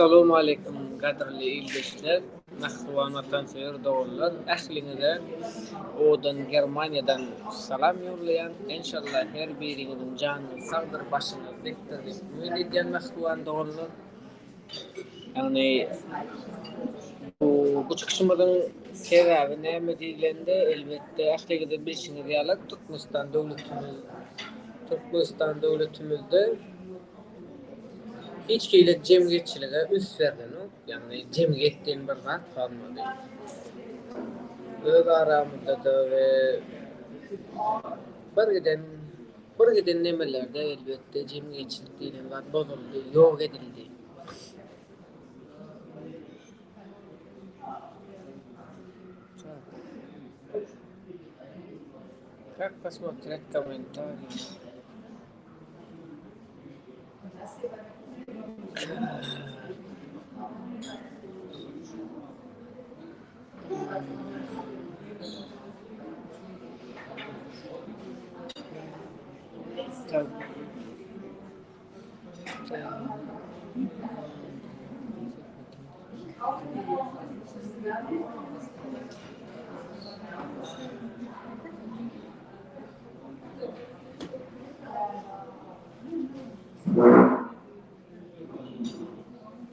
Essalawmaleýkum gadyrly ildeşler, mähriban watansöýer doganlar, ähliňize owadan Germaniýadan salam ýollaýan. Enşalla her biriňiziň janyňyz sagdyr, başyňyz dikdir diýip umyt edýän mähriban doganlar. Ýagny bu bu çykyşymyzyň sebäbi näme diýlende, elbetde ähliňiziň bilşiňiz ýaly Türkmenistan döwletimiz Türkmenistan döwletimizde Hiç hili jemgyýetçilige üns berlenok, ýagny jemgyýet diýen bir zat galmady. Öz aramyzda-da we bir giden bir giden nemelerde elbetde jemgyýetçilik diýlen zat bozuldy, ýok edildi. Как посмотреть комментарии?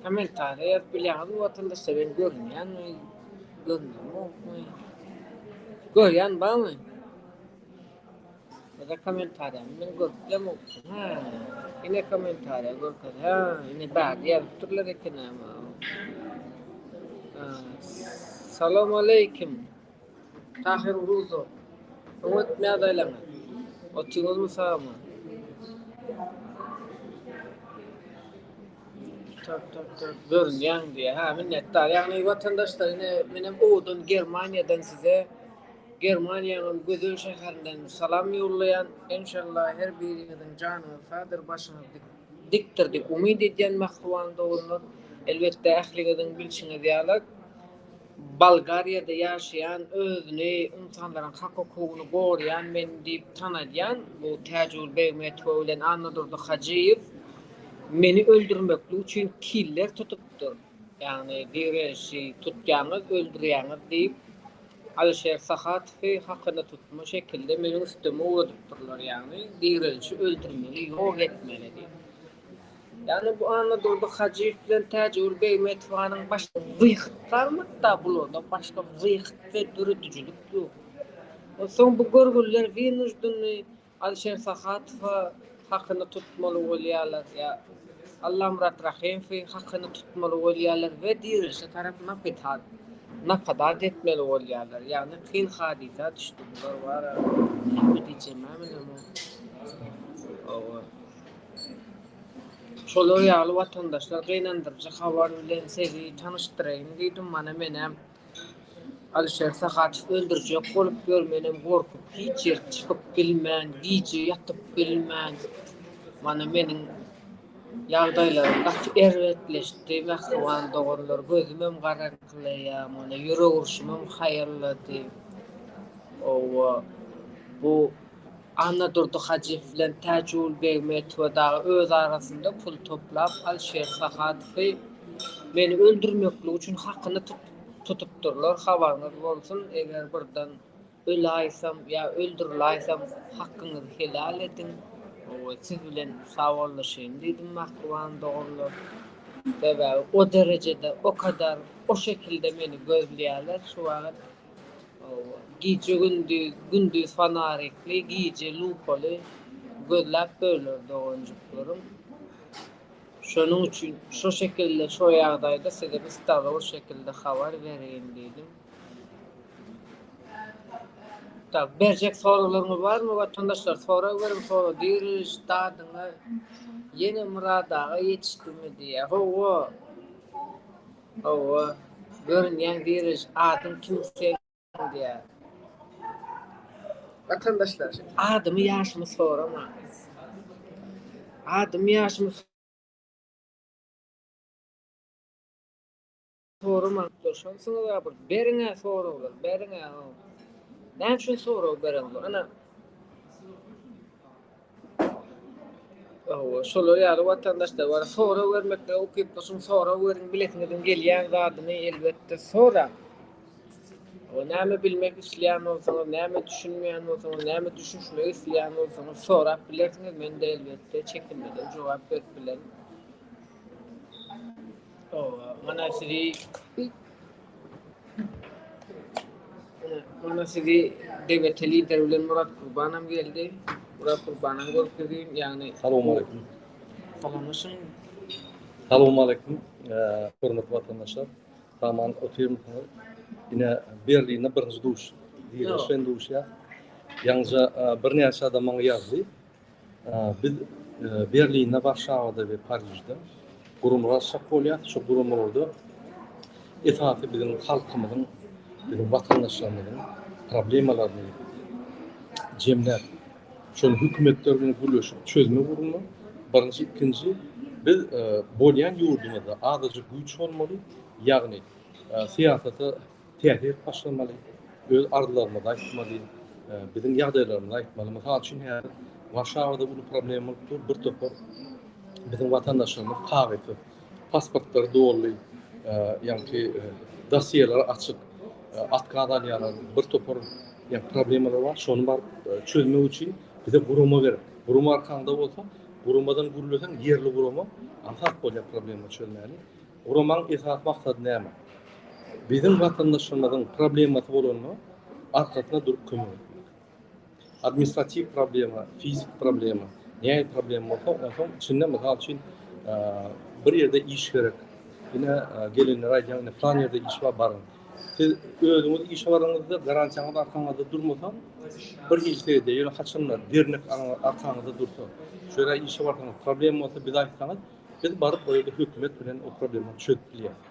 Kommentariýa ýazyp bilýäňizmi watandaşlar men görünýänmi görünýänokmy görýän barmy ýa-da kommentariýany men görüp bilemok hä ine kommentariýa görkez hä ine bärde ýazyp durlar eken Salam aleýkim Tahyr Ruzow. Oňat ýagdaýlaryňyz? Otyňyzmy sagmy? Tak tak tak görünýäň diýýär. Ha minnetdar. Ýagny watandaşlar ine menem owadan Germaniýadan size Germaniýanyň gözel şäherinden salam ýollaýan. Enşalla her biriňiziň janyňyz sagdyr, başyňyz dik dikdir diýip umyt edýän mähriban doganlar. Elbetde ähliňiziň bilşiňiz ýaly Bolgariýada ýaşaýan özüni ynsanlaryň hak-hukugyny goraýan men diýip tanadýan bu Täjigül Begmetowa bilen Annadurdy Hajyýew meni öldürmeklik üçin killer tutupdyr. Ýagny direnişi tutýaňyz, öldürýäňiz diýip Alyşer Sahatowy hakyna tutma şekilde meniň üstüme ugradypdyrlar. Ýagny direnişi öldürmeli, ýok etmeli diýip. Ýagny bu Annadurdy Hajyýew bilen Täjigül Begmetowanyň başga wyhyt barmyda bularda başga wyhyt we döredijilik ýok. Onsoň bu görgüliler wynuždunny Alişer Sahatowa hakyny tutmaly bolýarlar ýa Allamyrat Rahymowy hakyny tutmaly bolýarlar we dirilişe tarap napetat napadat etmeli bolýarlar. Ýagny kyn hadysa düşdi bular bara näme diýjegimä bilemok. Hawa. Şolar ýaly watandaşlar gynandyryjy habar bilen sizi tanyşdyraýyn diýdim. Mana menem Alyşer Sahatow öldürjek bolup ýör, menem gorkup hiç ýerik çykyp bilmän, gije ýatyp bilmän. Mana meniň ýagdaýlarym gaty erbetleşdi mähriban doganlar, gözümem garaňkylaýar, mana ýürek urşumam haýallady. Owa, bu Annadurdy Hajyýew bilen Täjigül Begmetowa dagy öz arasynda pul toplap, Alişer Sahatowy meni öldürmeklik üçin hakyny tutupdyrlar, habaryňyz bolsun, eger birden öläýsem ýa öldüriläýsem hakyňyzy helal ediň, owa siz bilen sagbollaşaýyn diýdim mähriban doganlar. Sebäbi o derejede, o kadar, o şekilde meni gözleýärler şu wagt. Gije-gündiz, gündiz fonarikli, gije lupaly gözläp böler doganjyklarym. Şonuň üçin şo şekilde, şo ýagdaýda size gyssagly bir şekilde habar bereýin diýdim. Tak, berjek soraglaryňyz barmy watandaşlar? Sorag beriň, sorag diriliş dadyňa ýene Myrat aga ýetişdimi diýýär. Hawa. Hawa, görünýäň diriliş, adyň kim seň diýýär. Watandaşlar, adymy ýaşymy soramaň. Adymy ýaşymy soramaň. Şonsuňyz-a bir beriň-ä soraglar, beriň-ä. Näme üçin sorag bereňzok? Ana. Hawa, şolar ýaly watandaşlar bar. Sorag bermeklige ukyply, şuň sorag beriň, bilesiňiziň gelýän zadyny elbetde soraň. Hawa, näme bilmek isleýän bolsaňyz, näme düşünmeýän bolsaňyz, näme düşünişmek isleýän bolsaňyz sorap bilersiňiz, men-de elbetde çekinmeden jogap berip bilerin. Hawa, mana sizi Mana sizi DBT lider bilen Murat Kurbanam geldi. Murat Kurbanam görkezeyim. Ýagny Salowmaleýkim. Salamlaşyň. Salowmaleýkim, hormatly watandaşlar. Saman otyrmysyňyz? Ine Berlinde birinji duş, Diriş bilen duşýas. Ýaňyja birnäçe adam maňa ýazdy. Biz Berlinde, Warşawada we Parižde guramalar açjak bolýarys. Şol guramalarda esasy biziň halkymyzyň, biziň watandaşlarymyzyň problemalaryny jemläp, şony hökümetler bilen gürleşip çözmek ugrunda birinji, ikinji biz bolýan ýurdumyzda azajyk güýç bolmaly, ýagny syýasata täsir edip başlamaly, öz arzularymyzy aýtmaly, biziň ýagdaýlarymyzy aýtmaly. Mysal üçin, häzir Warşawada uly problema bolup dur, bir topar biziň watandaşlarymyz kagyzsyz, pasportlary doly, ýaňky dosýeleri açyk, otkaz alýarlar, bir topar ýaňky problemalar bar, şony baryp çözmek üçin bize gurama gerek. Gurama arkaňda bolsa, guramadan gürleseň, ýerli gurama aňsat bolýar problema çözmäni. Guramaň esasy maksady näme? Biziň watandaşlarymyzyň problemasy bolanda arkasyna durup kömek etmek. Administratiw problema, fiziki problema, nähili problema bolsa, onsoň içinde mysal üçin bir ýerde iş gerek. Ine gelenler aýdýar, ine plan ýerde iş bar, baryň. Siz özüňiz işe baranyňyzda garantiýaňyz arkaňyzda durmasa bir hili seredýär. Ýöne haçanda dernek arkaňyzda dursa, şu ýere işe barsaňyz problema bolsa bize aýtsaňyz, Biz baryp o ýerde hökümet bilen o problemany çözüp bilýäris.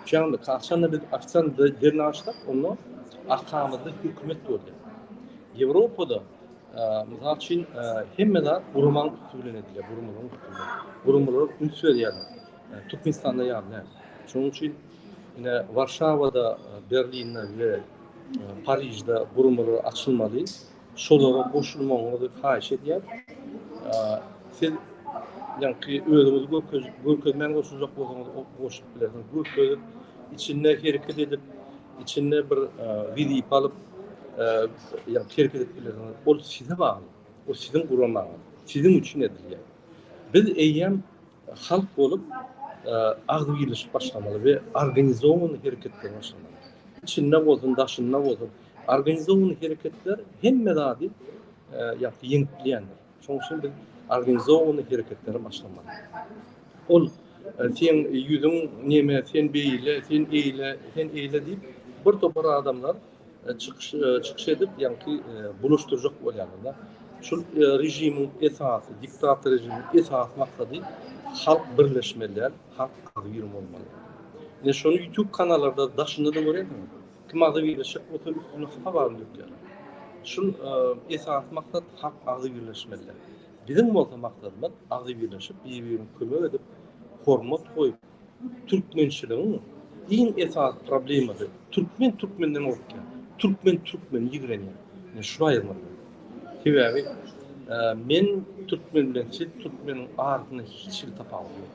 Şeýle haçanda biz ofitsial dernek açsak, onda arkamyzda hökümet bolýar. Ýewropada mysal üçin hemme zat guramanyň üsti bilen edilýär, guramalaryň üsti bilen. Guramalara üns berýärler. Türkmenistanda ýaly däl. Şonuň üçin ine Warşawada, Berlinde we Parižde guramalar açylmaly. Şolara goşulmagyňyzy haýyş edýän. Siz ýaňky özüňizi görkezmän goşuljak bolsaňyz goşulyp bilersiňiz. Görkezip, içinde hereket edip, içinde bir wezipe alyp, ýaňky hereket edip bilersiňiz. Ol size bagly. O siziň guramaňyz. Siziň üçin edilýär. Biz eýýäm halk bolup agzybirleşip başlamaly we organizowanyý hereketlere başlamaly. Içinde bolsun, daşynda bolsun, organizowanyý hereketler hemme zady ýagty ýeňip bilýändir. Şonuň üçin biz organizowanyý hereketlere başlamaly. Ol seň ýüzüň neme, sen beýle, sen eýle, sen eýle diýip bir topar adamlar çykyş çykyş edip, ýaňky bulaşdyrjak bolýarlar-da. Şul režimiň esasy, diktator režimiň esasy maksady halk birleşmeli däl, halk agzybir bolmaly. Ine şony YouTube kanallarda daşynda-da görýärsiňiz. Kim agzybirleşjek bolsa üstüne hapa baryny dökýärler. Şul esasy maksat halk agzybirleşmeli däl. Biziň bolsa maksadymyz agzybirleşip, bir-birine kömek edip, hormat goýup, Türkmençiligiň iň esasy problemasy türkmen türkmenden gorkýar. Türkmen türkmeni ýigrenýär. Ine şuny aýyrmaly. Sebäbi men türkmen bilen siz türkmeniň arasynda hiç hili tapawut ýok.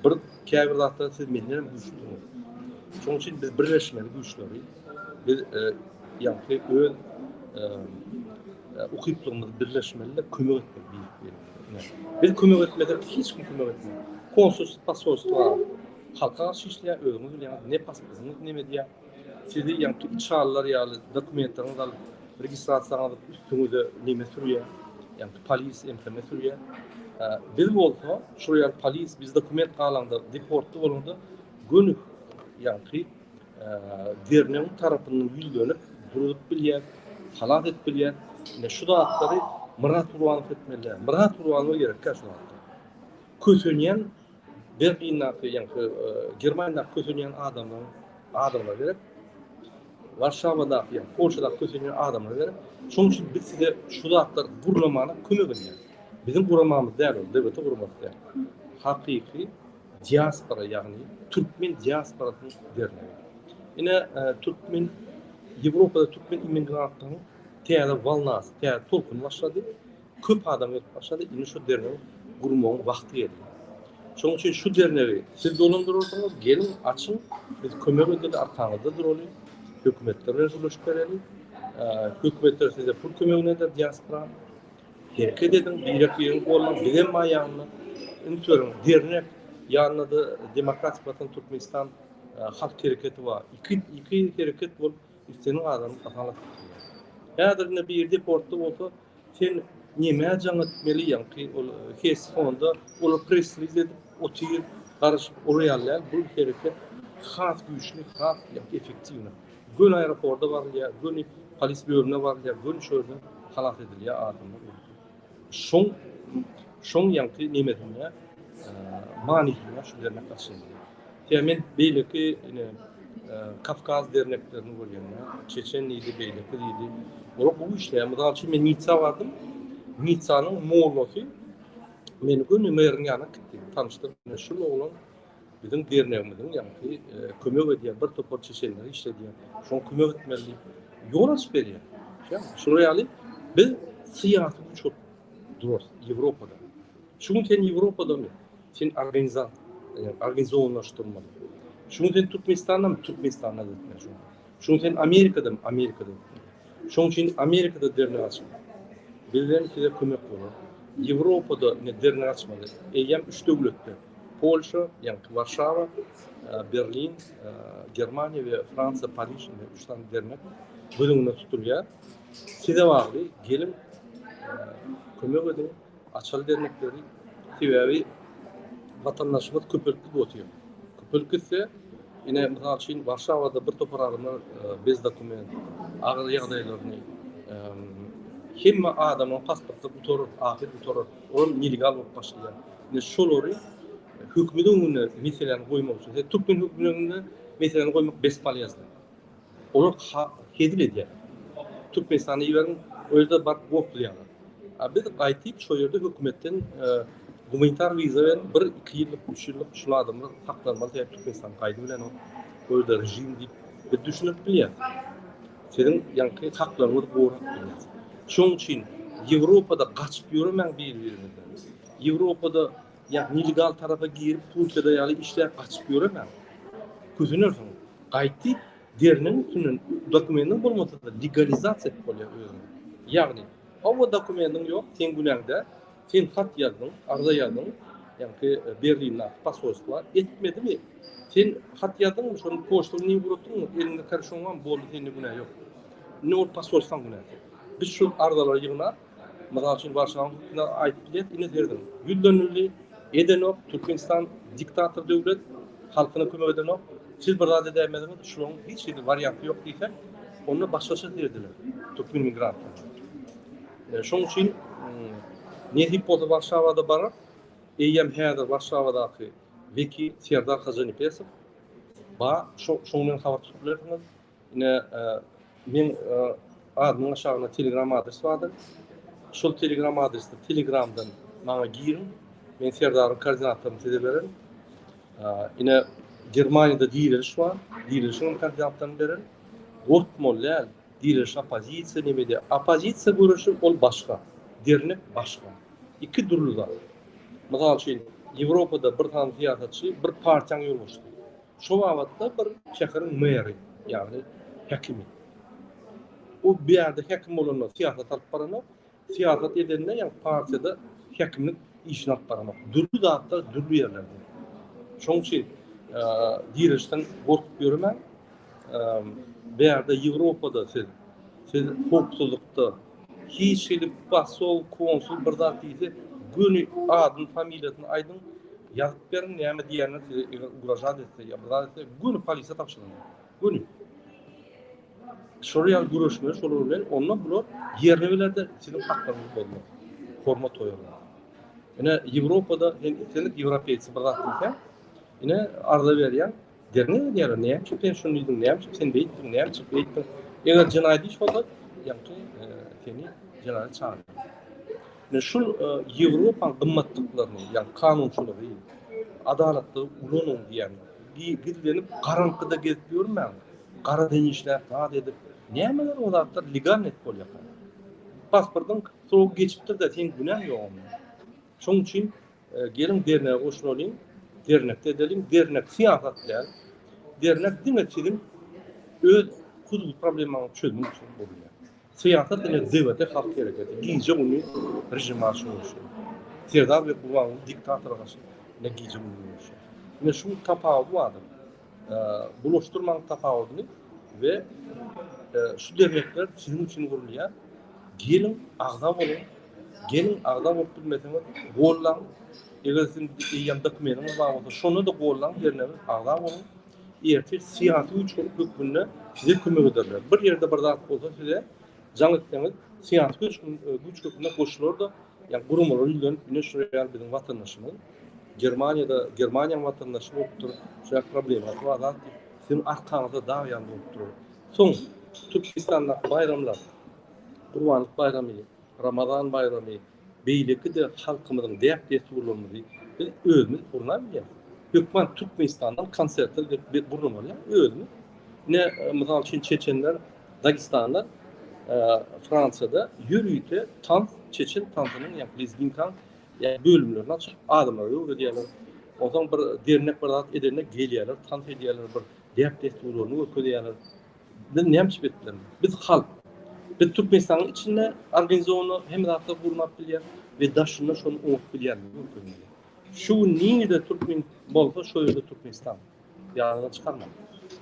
Bir käbir zatlarda siz menden hem güýçlüsiňiz. Şonuň üçin biz birleşmeli güýçleri. Biz ýaňky öz ukyplygymyzy birleşmeli-de kömek etmeli bir-birimize. Biz kömek etmesek hiç kim kömek etmez. Konsulstwo, posolstwo halka garşy işleýär, özüňiz bilýäňiz, ne pasportyňyz neme edýär. Sizi ýaňky içalylar ýaly dokumentleriňizi alyp, registrasiýaňyzy alyp üstüňize neme sürýär, ýaňky polis, MHM sürýär. Biz bolsa şol ýaly polis, biz dokument galanda, deportly bolanda göni ýaňky dernegiň tarapyndan ýüzlenip duruzyp bilýär, halas edip bilýär. Ine şu zatlary Myrat Gurbanow etmeli däl. Myrat Gurbanowa gerekkä şu zatlar. Kösenýän Berlindäki, ýaňky Germaniýadaky kösenýän adamlaryň adamlar gerek. Warşawadaky, ýa Polşadaky kösenýän adamlar gerek. Şonuň üçin biz size şu zatlary gurnamana kömek edýäris. Biziň guramamyz däl ol, DBT guramasy däl. Hakyky diaspora ýagny türkmen diasporasynyň dernegi. Ine türkmen Ýewropada türkmen immigrantlaryň täze wolnasy, täze tolkuny başlady. Köp adam gelip başlady. Indi şu dernegiň gurmagyň wagty geldi. Şonuň üçin şu dernegi siz dolandyrarsyňyz, geliň, açyň, biz kömek edeli, arkaňyzda duraly, hökümetler bilen gürleşip bereli. Hökümetler size pul kömegini eder, diaspora. Hereket ediň, birek-biregiňi gollaň, bizem bar ýanynda. Üns beriň, dernek, ýanynda-da Demokratik Watan Türkmenistan halk hereketi bar. Iki, iki hereket bolup, islendik adamy halas edip bilýär. Häzir ine biri deportda bolsa, Sen nämä jaň etmeli ýaňky ol Hess fonda olar press release edip otyr garaşyp ol ýaly däl bu hereket has güýçli has ýaňky effektiwny göni aeroporda barylýar göni polis bölümine barylýar göni şo ýerden halas edilýär adamlar şoň şoň ýaňky nemesinde manysynda şu dernek açyldy. Ýa men beýleki ine Kawkaz derneklerini görýän, çeçen diýdi, beýleki diýdi. Olar gowy işleýär. Mysal üçin men Nitsa bardym. Nitsanyň mollasy meni göni meriň ýanyna gitdi. Tanyşdyryp, ine şul oglan biziň dernegimiziň ýaňky kömek edýär, bir topar çeçenleri işledýär. Şoňa kömek etmeli diýip, ýol açyp berýär. Şular ýaly biz syýasy güýç bolup durarys Ýewropada. Şu gün sen Ýewropadamy? Sen organiza organizonlaşdyrmaly. Şu gün sen Türkmenistandamy? Türkmenistanda da etmeli şony. Şu gün sen Amerikadamy? Amerikada etmeli. Şonuň üçin Amerikada dernek açmaly. Bizden size kömek bolar. Ýewropada ine dernek açmaly. Eýýäm üç döwletde. Polşa, ýaňky Warşawa, Berlin, Germaniýa we Fransiýa, Pariž ine üç sany dernek göz öňünde tutulýar. Size bagly, geliň, kömek ediň. Açaly dernekleri sebäbi watandaşymyz köpelip gidip otyr. Köpelip gitse, ine mysal üçin Warşawada bir topar adamlar bez dokument, agyr ýagdaýlaryny hemme adamyň pasporty gutarar, ahyr gutarar. Olar nelegal bolup başlaýar. Ine şolary hökümet öňünde meseläni goýmak üçin, türkmen hökümetiniň öňünde meseläni goýmak bespolezno. Olar hezil edýär. Türkmenistana iberiň, o ýerde baryp gorkuzýarlar. A biz gaýtyp şo ýerde hökümetden gumanitar wiza berip, bir, iki ýyllyk, üç ýyllyk şul adamlar saklanmaly sebäbi Türkmenistan gaýdy bilenok, o ýerde režim diýip biz düşündirip bilýäris. Siziň ýaňky haklaryňyzy gorap bilýäris. Şonuň üçin Ýewropada gaçyp ýöremäň bir-biriňizden. Ýewropada ýa nelegal tarapa girip Türkiýede ýaly işläp gaçyp ýöremäň. Kösenersiň. Gaýtdy deriniň üstünden dokumendiň bolmasa-da legalizasiýa edip bolýar özüňi. Ýagny, hawa dokumendiň ýok, seň günäň däl, sen hat ýazdyň, arza ýazdyň, ýaňky Berlindäki posolstwa etmedimi? Sen hat ýazdyňmy, şony poçta bilen ugratdyňmy, eliňde karşoň barmy, boldy sende günä ýok. Indi ol posolstwaň günäsi. Biz şol arzalary ýygnap, Mysal üçin Warşawanyň hökümeti aýdyp bilýär, ine serediň, ýüzlenildi, edenok, Türkmenistan diktator döwlet, halkyna kömek edenok, siz bir zat edäýmeseňiz, şularyň hiç hili warianty ýok diýsek, onda başgaça serediler türkmen migrantlara. Şonuň üçin nesip bolsa Warşawada barar, eýýäm häzir Warşawadaky wekil Serdar Hajanepesow bar, şoň bilen habar tutup bilersiňiz. Ine, meň adymyň aşagynda Telegram adres bardyr. Şol Telegram adresde Telegramdan maňa giriň. Men Serdaryň koordinatlaryny size bererin. Ine, Germaniýada direliş bar. Direlişiň hem koordinatlaryny bererin. Gorkmaly däl. Direliş oppozisiýa neme diýýär. Oppozisiýa göreşi ol başga. Dernek başga. Iki dürli zat. Mysal üçin, Ýewropada bir sany syýasatçy bir partiýanyň ýolbaşçysy. Şo babatda bir şäheriň meri, ýagny häkimi. O bu ýerde häkim bolanda syýasat alyp baranok, syýasat edende ýagny partiýada häkimlik işini alyp baranok. Dürli zatlar dürli ýerlerde. Şonuň üçin direlişden gorkup ýöremäň. Bu ýerde Ýewropada siz siz howpsuzlykda hiç hili posol, konsul bir zat diýse göni adyny, familiýasyny aýdyň. Ýazyp beriň näme diýenini size eger ugražat etse ýa bir zat etse göni polisiýa tabşyryň. Göni. Şolar ýaly göreşmeli şolar bilen onda bular ýerine bilerde siziň haklaryňyzy bozmaz. Hormat goýarlar. Ine Ýewropada sen islendik ýewropeýçi bir zat diýse ine arza berýäň derňew edýärler näme üçin sen şuny diýdiň näme üçin sen beýtdiň näme üçin beýtdiň eger jenaýat iş bolsa ýaňky seni jenaýat çagyrýar. Ine şul Ýewropaň gymmatlyklaryny, ýagny kanunçylygy, adalatlygy ulanyň diýýän. Gizlenip garaňkyda gezip ýörmäň. Garadan işläp, zat edip, nämeler o zatlar legalny edip bolýarka. Pasportyň srogy geçipdir-de, seň günäň ýok onda. Şonuň üçin. Geliň dernege goşulalyň, dernekde edeliň, dernek syýasat däl. Dernek diňe siziň öz hususy problemaňyzy çözmek üçin gurulýar. Syýasat diňe DWT halk hereketi, gije gündiz režime garşy göreşýär. Serdar we Gurbanguly diktatora garşy ine gije gündiz göreşýär. Ine şu tapawudy bardyr. Bulaşdyrmaň tapawudyny we şu dernekler siziň üçin gurulýar. Geliň agza boluň. Geliň agza bolup bilmeseňiz gollaň. Eger siziň eýýäm dokumentiňiz bar bolsa şonda-da gollaň dernege agza boluň. Ertir syýasy güýç hökmünde size kömek ederler. Bir ýerde bir zat bolsa size jaň etseňiz syýasy güýç güýç hökmünde goşular-da ýa guramalara ýüzlenip ine şu ýaly biziň watandaşymyz Germaniýada Germaniýanyň watandaşy bolupdyr, şu ýaly problemasy bar zat diýip siziň arkaňyzda dag ýaly bolup durar. Soň Türkmenistandaky baýramlar Gurbanlyk baýramy, Ramazan baýramy, beýleki-de halkymyzyň däp-dessurlarymyzy biz özümiz gurnabilýäris. Hökman Türkmenistandan konsertler gelip gurnamaly ýa özümiz. Ine, mysal üçin çeçenler, dagestanlar Fransiýada ýörite tans, çeçen tansynyň ýa lezginkaň ýa bölümlerini açyp adamlara öwredýärler. Onsoň bir dernek bir zat edende gelýärler, tans edýärler, bir däp-dessurlaryny görkezýärler. Biz näme üçin edip bilermiz? Biz halk. Biz Türkmenistanyň içinde organizowany hemme zatlar gurnap bilýär we daşynda şony oňup bilýändigini görkezmeli. Şu gün nirede türkmen bolsa şo ýerde Türkmenistan. Ýadyňdan çykarma.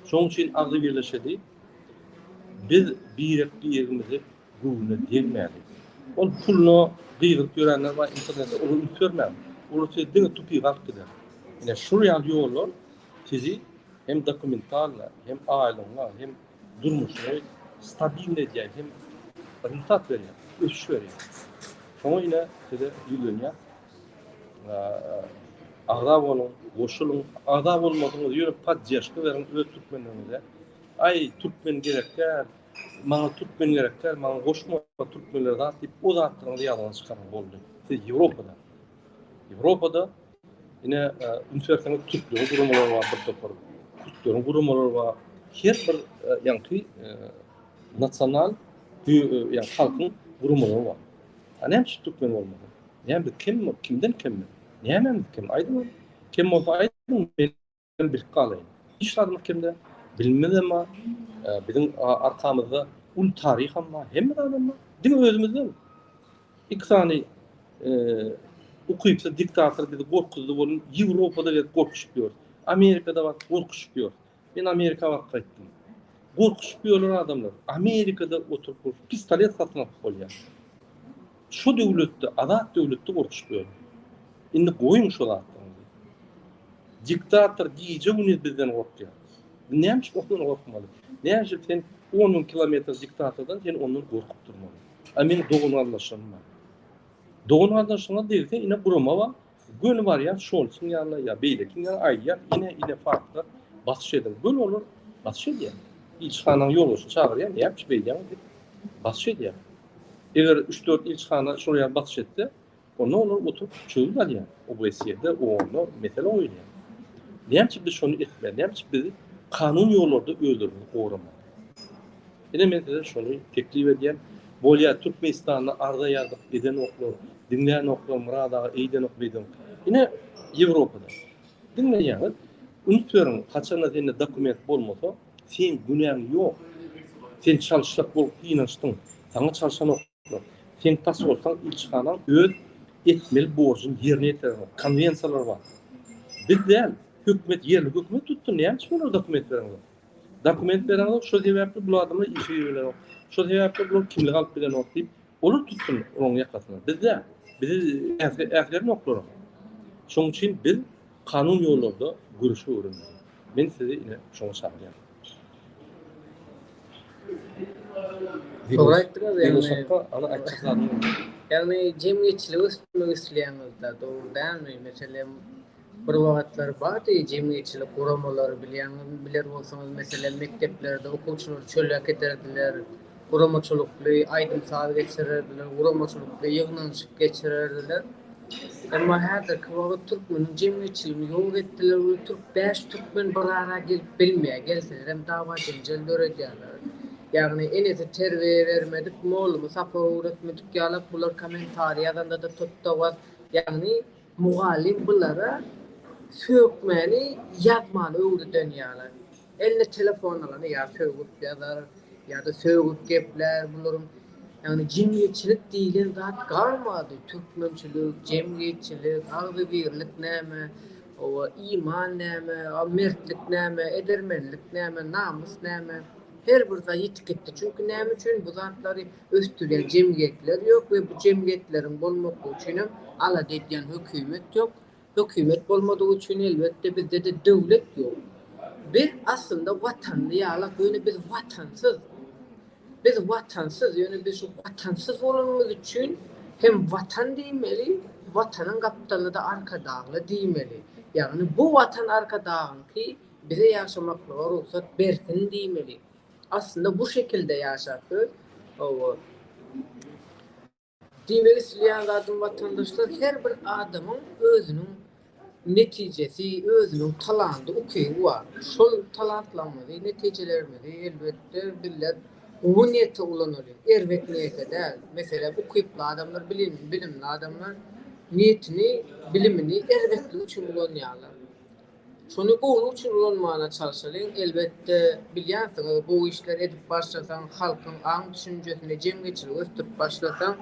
Şonuň üçin agzybirleşeli. Biz birek-birimizi göwnüne degmäli. Ol puluna gygyryp ýörenler bar internetde olara üns bermäň. Olar sizi diňe tupyga alyp gider. Ine şul ýaly ýollar sizi hem dokumentalno, hem aýlygyňa, hem durmuşyňy stabilny edýär, hem rezultat berýär, ösüş berýär. Şoňa ine size ýüzlenýän. Agza boluň, goşulyň. Agza bolmasaňyz ýöne podderžka beriň öz türkmenleriňize. Aý, türkmen gerek däl, maňa türkmen gerek däl, maňa goşma türkmenler zat diýip o zatlaryňyzy ýadyňyzdan çykaryň boldy. Siz Ýewropada. Ýewropada Ine, üns berseňiz, türkleriň guramalary bar bir topar, kürtleriň guramalary bar. Her bir ýaňky nasional ýa halkyň guramalary bar. A näme üçin türkmen bolmaly? Näme biz kim, kimden kem biz? Nämemiz kem? Aýdyň. Kem bolsa aýdyň, men bilip galaýyn. Hiç zadymyz kem däl. Bilimimiz hem bar. Biziň arkamyzda uly taryh hem bar, hemme zat hem bar. Diňe özümizden. Iki sany ukypsyz diktator bizi gorkuzdy bolun Ýewropada gezip gorkuşyp ýörüs. Amerikada baryp gorkuşyp ýörüs. Men Amerika baryp gaýtdym. Gorkuşyp ýörler adamlar. Amerikada oturyp gorkup pistolet satyn alyp bolýar. Şu döwletde, azat döwletde gorkuşyp ýörler. Indi goýuň şu zatlaryňyzy. Diktator gije-gündiz bizden gorkýar. Näme üçin ondan gorkmaly? Näme üçin sen 10 müň kilometr diktatordan sen ondan gorkup durmaly? A meň dogan-garyndaşlarym bar. Dogan-garyndaşyňa degse ine gurama bar. Göni barýar Şolsuň ýanyna ýa beýlekiň ýanyna aýdýar, ine ine faktlar basyş ediň. Göni olar basyş edýär. Ilçihanaň ýolbaşçyny çagyrýar, näme üçin beýdýäňiz diýip basyş edýär. Eger üç-dört ilçihana şol ýaly basyş etse, Onda olar oturyp çözgüt alýar. OBSE-de, OON-da mesele goýulýar. Näme üçin biz şony etmeli? Näme üçin biz kanun ýollarda özlerimizi goramaly? Ine men size şony teklip edýän. Bolýar Türkmenistanda arza ýazyp edenoklar, diňlänoklar Myrat aga eýdenok beýdenok. Ine Ýewropada. Diňleýäňiz. Üns beriň, haçanda sende dokument bolmasa, seň günäň ýok. Sen çalyşjak bolup synanyşdyň. Saňa çalşanok. Sen tas bolsaň ilçihanaň öz etmeli borjuny ýerine ýetirenok. Konwensiýalar bar. Biz däl, hökümet ýerli hökümet tutdy. Näme üçin olara dokument bereňzok? Dokument bereňzok, şo sebäpli bu adamlar işe giribilenok. Şo sebäpli bular kimlik alyp bilenok diýip, olar tutsun olaryň ýakasyna. Biz däl. Bizi äsgernoklar. Şonuň üçin biz kanun ýollarda göreşi öwrenmeli. Men sizi ine şoňa çagyrýan. Dogry aýtdyňyz ýagny. Ana aýtjak zadym. Ýagny jemgyýetçiligi ösdürmek isleýäňizde dogry dälmi? Meselem bir wagtlar bardy jemgyýetçilik guramalary bilýäňizmi biler bolsaňyz meselem mekdeplerde okuwçylary çöle äkiderdiler, guramaçylykly aýdym-saz geçirerdiler, guramaçylykly ýygnanyşyk geçirerdiler. Emma häzirki wagt türkmeniň jemgyýetçiligini ýok etdiler we türk bäş türkmen bir ara gelip bilmeýär gelselerem dawa jenjel döredýärler. Ýagny enesi terbiýe bermedik mollumy sapak öwretmedik ýalak bular kommentariý ýazandada tutdawaz ýagny. Mugallym bulara sökmäni ýazmany öwreden ýaly. Eline telefon alany ýa sögüp ýazar, ýa-da sögüp geplär bularyň ýagny jemgyýetçilik diýlen zat galmady. Türkmençilik, jemgyýetçilik, agzybirlik näme, hawa, iman näme, mertlik näme, edermenlik näme, namys näme, her bir zat ýitip gitdi. Çünki näme üçin bu zatlary ösdürýän jemgyýetler ýok we bu jemgyýetleriň bolmaklygy üçinem alada edýän hökümet ýok. Hökümet bolmadygy üçin elbetde bizde-de döwlet ýok. Biz aslynda watanly ýalak, ýöne biz watansyz. Biz watansyz, ýöne biz şu watansyz bolanymyz üçin hem watan diýmeli, watanyň gapdalynda-da Arkadagly diýmeli. Ýagny bu watan Arkadagyňky, bize ýaşamaklyga rugsat bersin diýmeli. Aslynda bu şekilde ýaşap biz, hawa. Diýmek isleýän zadym watandaşlar her bir adamyň özüniň netijesi, özüniň talandy, ukyby bar. Şol talantlarymyzy, netijelerimizi elbetde bizler gowy niýetde ulanaly, erbet niýete däl. Meselem ukyply adamlar, bilimli adamlar niýetini, bilimini erbetlik üçin ulanýarlar. Şony gowulyk üçin ulanmana çalşalyň. Elbetde, bilýänsiňiz, gowy işler edip başlasaň, halkyň aň-düşünjesini, jemgyýetçiligi ösdürip başlasaň,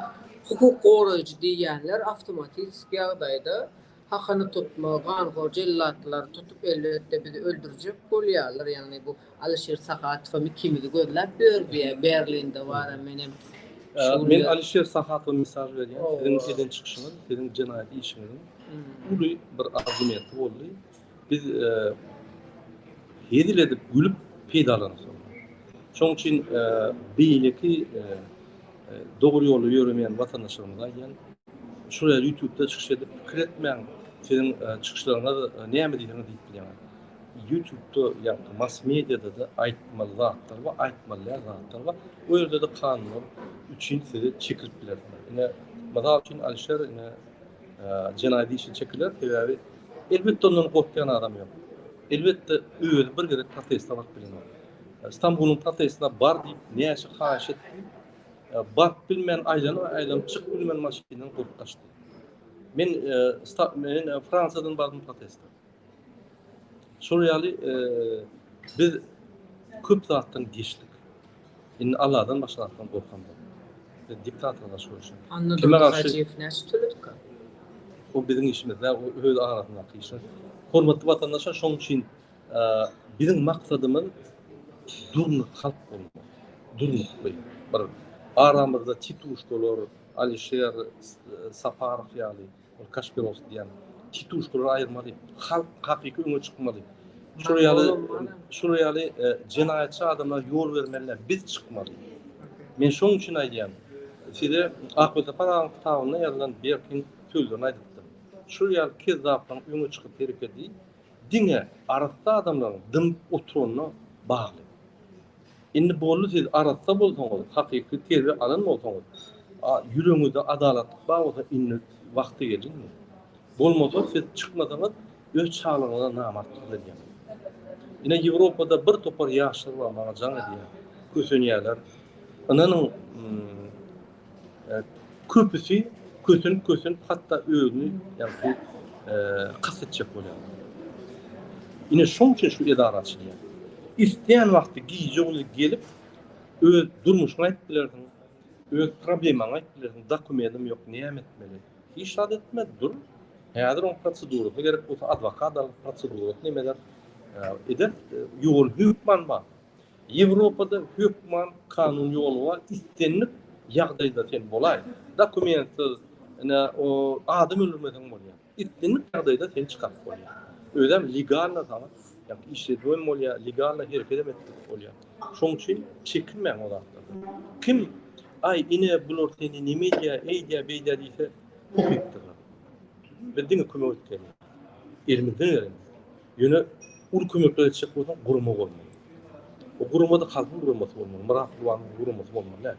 hukuk goraýjy diýýänler awtomatiki ýagdaýda hakyny tutma, ganhor jellatlary tutup, elbetde, bizi öldürjek bolýarlar. Ýagny bu Alyşir Sahatowam ikimizi gözläp ýör diýýär, Berlinde bar-a menem şu Men Alyşir Sahatowa mesaj berýän, siziň eden çykyşyňyz, siziň jenaýat işiňiziň uly bir argumenti boldy. Biz hezil edip gülüp peýdalandyk ondan. Şonuň üçin beýleki dogry ýolda ýöremeýän watandaşlarymyza aýdýan, şuraya YouTube'da çykyş edip pikir etmäň, siziň çykyşlaryňyz näme diýseňiz diýip bilýäňiz. YouTube'da ýa-da mass mediada-da aýtmaly zatlar bar, aýtmaly däl zatlar bar. O ýerde-de kanunlar üçin sizi çekilip bilersiňiz. Ine, mysal üçin Alişer ine Jenaýat işi çekiler, sebäbi elbetde ondan gorkýan adam ýok. Elbetde özi bir gezek proteste baryp bilenok. Stambulyň protestine bar diýip näçe haýyş etdim. Baryp bilmän aýlanyp aýlanyp çykyp bilmän maşyndan gorkup gaçdy. Men men Fransiýadan bardym proteste. Şol ýaly biz köp zatdan geçdik. Indi Allahdan başga zatdan gorkamzok. Biz diktatora garşy göreşýäris. Kime garşy? Hajyýew näçe töledika? O biziň işimiz däl, o öz arasyndaky işler. Hormatly watandaşlar, şonuň üçin biziň maksadymyz durnukly halk bolmak. Durnukly. Bir aramyzda tituşkalar, Alişer Saparow ýaly Ol Kaşpirovsk diýen tituşkalary aýyrmaly. Halk hakyky öňe çykmaly. Şular ýaly şular ýaly e, jenaýatçy adamlara ýol bermeliler. Biz çykmaly. Men şonuň üçin aýdýan. Size Akmesapar agaň kitabynda ýazylan Berkiň sözlerini aýdypdym. Şul ýaly kezzaplaryň öňe çykyp hereketi diňe arassa adamlaryň dymyp oturanyna bagly. Indi boldy siz arassa bolsaňyz, hakyky terbiýe alan bolsaňyz, ýüregiňizde adalatlyk bar bolsa indi wagty geldi indi. Bolmasa siz çykmasaňyz öz çagalaryňyza namartlyk edýäňiz. Ine Ýewropada bir topar ýaşlar bar maňa jaň edýär, kösenýärler. Ynanyň Köpüsi kösenip-kösenip hatda özüni ýaňky kast etjek bolýarlar. Ine şoň üçin şu edara açylýar. Isleýän wagty gije-gündiz gelip öz durmuşyňy aýdyp bilersiň, öz problemaňy aýdyp bilersiň, dokumentim ýok, näme etmeli? Hiç zat etme, dur. Häzir oň prosedurasy gerek bolsa adwokat al, prosedurasyny neme eder? Eder, ýoly hökman bar. Ýewropada hökman kanun ýoly bar islendik ýagdaýda sen bolaý dokumentsiz ine o adam öldürmeseň bolýar islendik ýagdaýda seni çykaryp bolýar özem legalno saňa ýa işledip hem bolýar legalno hereket hem etdirip bolýar şoň üçin çekinmäň o zatlardan kim aý ine bular seni neme edýär eýdýär beýdýär diýse hukypdyrlar biz diňe kömek etmeli elimizden geleni Ýöne uly kömekler etjek bolsaň gurama bolmaly. O gurama-da halkyň guramasy bolmaly. Myrat Gurbanowyň guramasy bolmaly däl.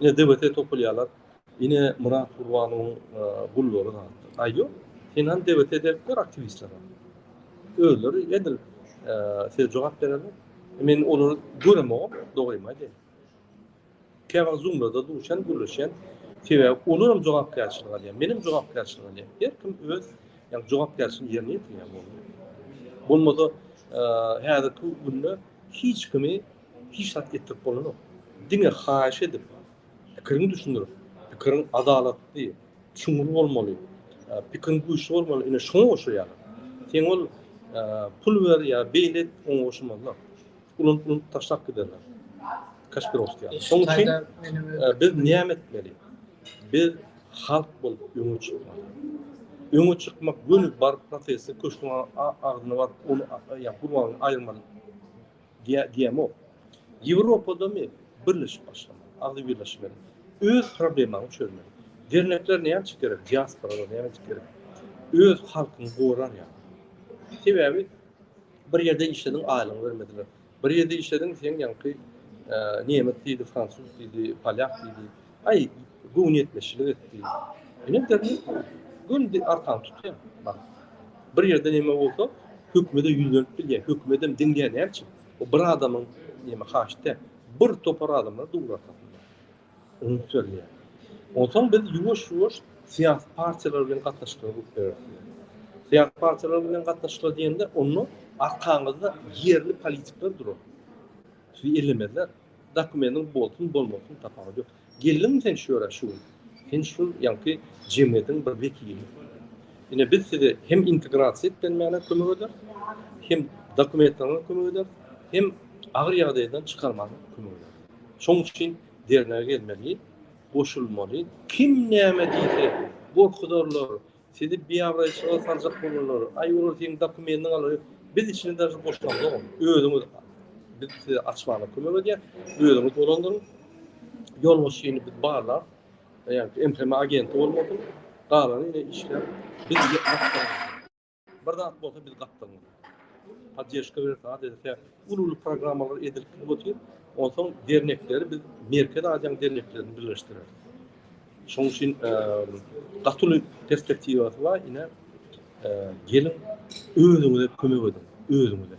Ine DWT topulýarlar. Ine Myrat Gurbanowyň e, gullary zatlar. Aý ýok. Sen han DWT berip gör aktiwistlere. Özleri edil e, size jogap bererler. Men olary göremogam, dogrymy aýdaýyn. Käwagt Zoom-larda duşan, gürleşýän. Sebäbi olar hem jogapkärçilik alýar, men hem jogapkärçilik alýan. Her kim öz ýagny jogapkärçiligini ýerine ýetirýär boldy. Bolmasa häzirki günde hiç kimi hiç zat etdirip bolanok. Diňe haýyş edip, pikiriňi düşündirip, pikiriň adalatly, çuňňur bolmaly, pikiriň güýçli bolmaly, ine şoňa goşulýarlar. Sen ol pul ber ýa beýle et oňa goşulmazlar. Ulanyp ulanyp taşlap giderler. Kaşpirovskiý ýaly. Şonuň üçin biz näme etmeli? Biz halk bolup öňe çykmaly. Öňe çykmak göni baryp proteste köşgüň agzyna baryp ony ýa gurbagyny aýyrmaly diýemok. Ýewropadamy birleşip başlamaly, agzybirleşmeli. Öz problemaňy çözmeli. Dernekler näme üçin gerek? Diasporalar näme üçin gerek? Öz halkyňy gorar ýaly. Sebäbi bir ýerde işlediň aýlygyňy bermediler. Bir ýerde işlediň seň ýaňky nemes diýdi, fransuz diýdi, polýak diýdi. Aý, göwnüýetmezçilik etdi. Ine dernek göni arkaňy tutýar. Bak. Bir ýerde neme bolsa, hökümete ýüzlenip bilýär. Hökümetem diňleýär näme üçin? O bir adamyň neme haýyşy däl. Bir topar adamlar dur arkasynda. Üns berilýär. Onsoň biz ýuwaş-ýuwaş syýasy partiýalar bilen gatnaşyklar gurup bereris. Syýasy partiýalar bilen gatnaşyklar diýende, onda arkaňyzda ýerli politikler durar. Sizi ellemezler. Dokumentiň bolsun, bolmasyn tapawudy ýok. Geldiňmi sen şu ýere şu gün? Sen şu ýaňky jemgyýetiň bir wekili. Ine biz size hem integrasiýa etdirmäne kömek ederis, hem dokumentleriňe kömek ederis, hem agyr ýagdaýdan çykarmaga kömek ederis. Şoň üçin dernege gelmeli, goşulmaly. Kim näme diýse, gorkuzarlar, sizi biabraýçylyga saljak bolarlar, aý olar seň dokumendiňi alar, biz içine daže goşulamzok ony. Özüňiz biz size açmaga kömek edýäs, özüňiz dolandyryň. Ýolbaşçyny biz barlap, ýagny MHM agenti bolmasyn, galany ine işläp biz Bir zat bolsa biz gapdalymyzda. Podderžka berip zat edilse, uly-uly programmalar edilip gidip otyr. Onsoň dernekleri biz Merkezi Aziýanyň derneklerini birleşdireris. Şonuň üçin gaty uly perspektiwasy bar. Ine, geliň özüňize kömek ediň, özüňize.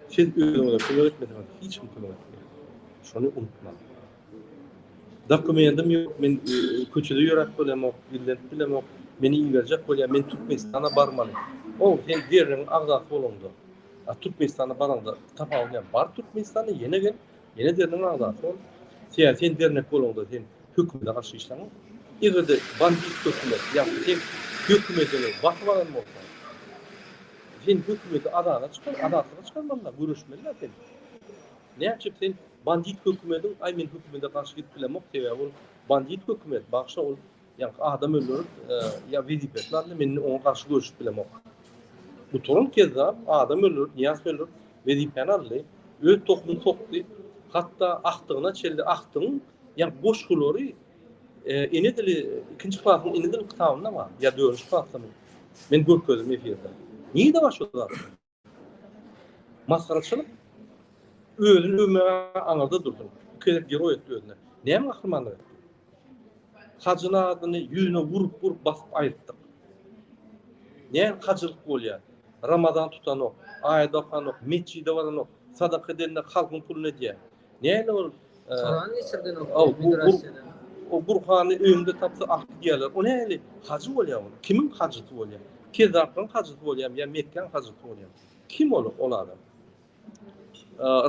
Siz özüňize kömek etmeseňiz hiç kim kömek etmeýär. Şony unutmaň. Dokumendim ýok, men köçede ýöräp bilemok, gizlenip bilemok, meni iberjek bolýar, men Türkmenistana barmaly. Ow, sen dernegiň agzasy bolaňda, a Türkmenistana baraňda tapawudy näme? Bar Türkmenistana, ýene gel, ýene dernegiň agzasy bol. Sebäbi sen dernek bolaňda sen hökümete garşy işläňok. Eger-de bandit hökümet, ýagny sen hökümetiňi basyp alan bolsaň, sen hökümeti azada çykar, azatlyga çykarmaly-da, göreşmeli-dä sen. Näçe sen bandit hökümediň aý men hökümede garşy gidip bilemok sebäbi ol bandit hökümet bagşa ol ýaňky adam öldürip ýa wezipesini aldy men indi oňa garşy göreşip bilemok. Gutaran kezzap adam öldürip Nyýazow öldürip wezipäni aldy öz tohumyny sokdy hatda akdygyna çenli akdygyň ýaňky goşgulary ene dili ikinji klasyň ene dili kitabynda bar ýa dördünji klasdamy men görkezdim efirde. Nirde bar şo zat? Masgaraçylyk özüni öwmäge aňyrda dursun. Iki gezek geroý etdi özüne. Näme gahrymanlyk etdi? Hajyny adyny ýüzüne urup urup basyp aýyrtdyk. Näme hajylyk bolýar? Ramazan tutanok, aýat okanok, metjide baranok, sadaka edende halkyň puluny edýär. Näme ol? Kuran geçirdenok migrasiýadan. O Gurhany öýüňde tapsa alyp gidýärler. O nähili hajy bolýar ol? Kimiň hajysy bolýar? Kezzaplaryň hajysy bolýarmy ýa Mekgäň hajysy bolýarmy? Kim ol ol adam?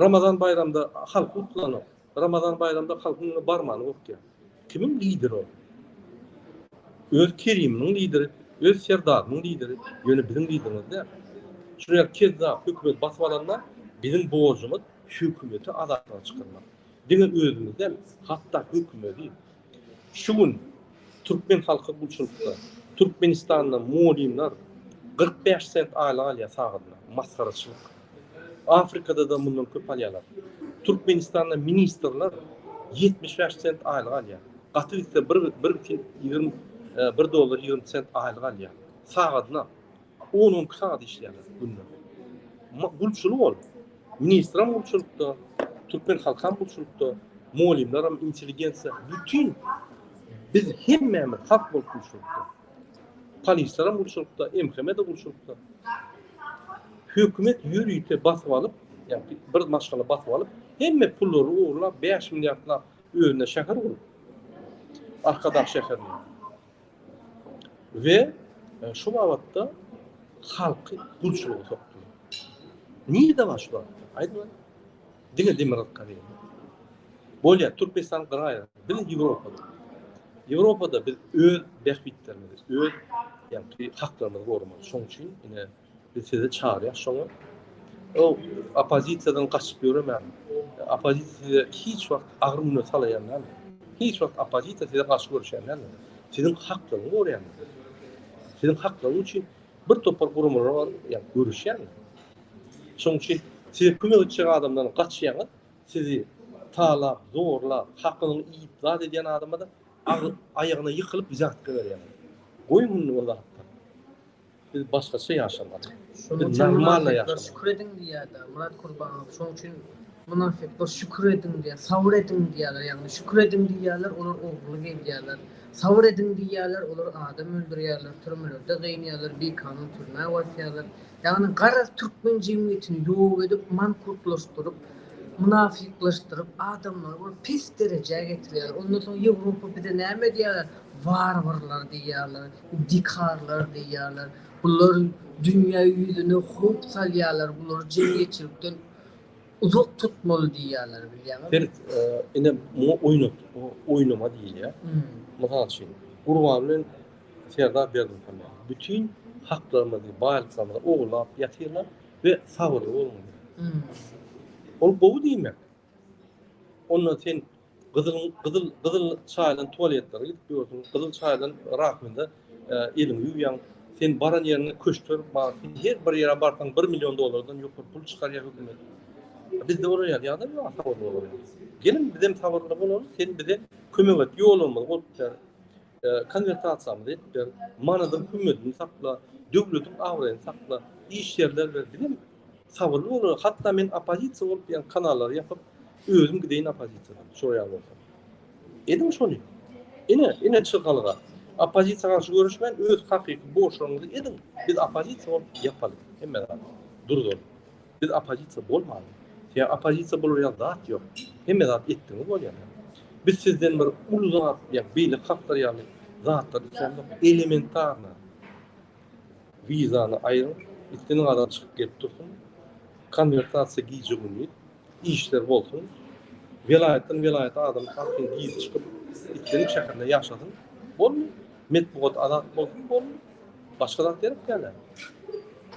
Ramazan baýramda halky gutlanok. Ramazan baýramda halkyň öňüne barmany gorkýar. Kimiň lideri ol? Öz Keriminiň lideri, öz Serdarynyň lideri, ýöne biziň liderimiz däl. Şular ýaly kezzap hökümet basyp alanda biziň borjumyz hökümeti azatlyga çykarmak. Diňe özümiz däl, hatda hökümeti. Şu gün türkmen halky gulçulykda. Türkmenistanda mugallymlar 45 sent aýlyk alýar sagadyna. Masgaraçylyk. Afrikada-da mundan köp alýarlar. Türkmenistanda ministrler 75 sent aýlyk alýar. Gaty gitse bir bir bütin 20 bir dollar 20 sent aýlyk alýar. Sagadyna. On-on iki sagat işleýärler günde. Gulçulyk ol. Ministrem gulçulykda, türkmen halkam gulçulykda, mugallymlaram, intelligensiýa, bütin biz hemmämiz halk bolup gulçulykda. Polislerem gulçulykda, MHM-de gulçulykda. Hökümet ýörite basyp alyp, ýagny bir maşgala basyp alyp, hemme pullary ogurlap, 5 milliardlap özüne şäher gurup. Arkadag şäherini. We şu babatda halky gulçulyga sokdular. Nirede bar şu zatlar? Aýdyň. Diňe Demirgazyk Koreýada. Bolýar, Türkmenistan gyra aýrar. Biz Ýewropada. Ýewropada biz öz bähbitlerimizi, öz ýagny haklarymyzy goramaly. Şonuň üçin ine biz sizi çagyrýas şoňa. O oppozisiýadan gaçyp ýöremäň. Oppozisiýa size hiç wagt agyr güne salaýan däldir. Hiç wagt oppozisiýa size garşy göreşýän däldir. Siziň haklaryňyzy goraýandyr. Siziň haklaryňyz üçin bir topar guramalar bar, ýagny göreşýändir. Şonuň üçin size kömek etjek adamdan gaçýaňyz, sizi talap, zorlap, hakyňy iýip zat edýän adama-da aýagyna ýykylyp wzýatka berýäňiz. Goýuň indi o zatlary. Biz başgaça ýaşamaly. Şonuň Biz üçin normalno mynafyklar ýaşamaly. şükür ediň diýýär-de, Myrat Kurbanow. Şonuň üçin mynafyklar şükür ediň diýýär, sabyr ediň diýýärler. Ýagny şükür ediň diýýärler, olar ogurlyk edýärler. Sabyr ediň diýýärler, olar adam öldürýärler, türmelerde gynýarlar, bikanun türmä basýarlar. Ýagny garaz türkmen jemgyýetini ýok edip, mankurtlaşdyryp, mynafyklaşdyryp, adamlary bir pes derejä getirýärler. Ondan soň Ýewropa bize näme diýýärler? Warwarlar diýýärler, dikarlar diýýärler. Bular dünýä ýüzüne howp salýarlar, bulary jemgyýetçilikden uzak tutmaly diýýärler bilýäňizmi? Seret, ine muňa oýnat, oýnama diýilýär. Mysal üçin, Gurban bilen Serdar Berdimuhamedow bütin haklarymyzy, baýlyklarymyzy ogurlap ýatyrlar we sabyrly boluň diýýär. Ol gowy diýmek. Onda sen gyzyl gyzyl gyzyl çaýylan tualetlere gidip ýörsüň, gyzyl çaýylan rakwinda eliňi ýuwýaň. Sen baran ýeriňde köşkler bar. Sen her bir ýere barsaň bir million dollardan ýokary pul çykarýar hökümet. Bizde olar ýaly ýagdaý ýok, sabyrly bolar ýaly. Geliň bizem sabyrly bolaly, sen bize kömek et, ýollarymyzy gurup ber. Konwertasiýamyzy edip ber, manadyň hümmedini sakla, döwletiň abraýyny sakla, iş ýerler ber, bizem sabyrly bolaly, hatda men oppozisiýa bolup ýa kanallary ýapyp, özüm gideýin oppozisiýadan, şo ýaly bolsa. Ediň şony. Ine, ine çykalga. Oppozisiýa garşy göreşmän, öz hakyky borçlaryňyzy ediň, biz oppozisiýa bolup ýapaly hemme zady, durzaly. Biz oppozisiýa bolmaly. Sebäbi oppozisiýa bolar ýaly zat ýok. Hemme zat etdigiňiz bolýar. Biz sizden bir uly zat, ýa beýleki halklar ýaly zatlar islämzok. Elementarno wizany aýryň, islendik adam çykyp gelip dursun. Konwertasiýa gije-gündiz, işler bolsun. Welaýatdan welaýata adam arkaýyn girip çykyp, islendik şäherinde ýaşasyn. Boldy. Metbugat azat bolsun, boldy. Başga zat gerek däl.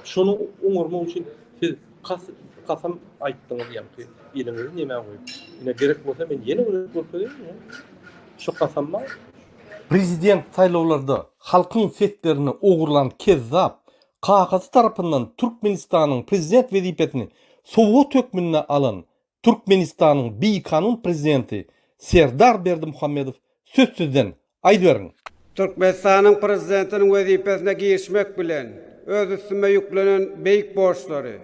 Şony oňarmak üçin siz kas, kasam aýtdyňyz ýaňky eliňizi nämä goýup. Ine gerek bolsa men ýene bir gezek görkezeýin. Şu kasam bar. Prezident saýlawlarda halkyň seslerini ogurlan kezzap kakasy tarapyndan Türkmenistanyň prezident wezipesini sowgat hökmünde alan Türkmenistanyň bikanun prezidenti Serdar Berdimuhamedow söz sizden, aýdyberiň! Türkmenistanyň Prezidentiniň wezipesine girişmek bilen, öz üstüme ýüklenen beýik borçlary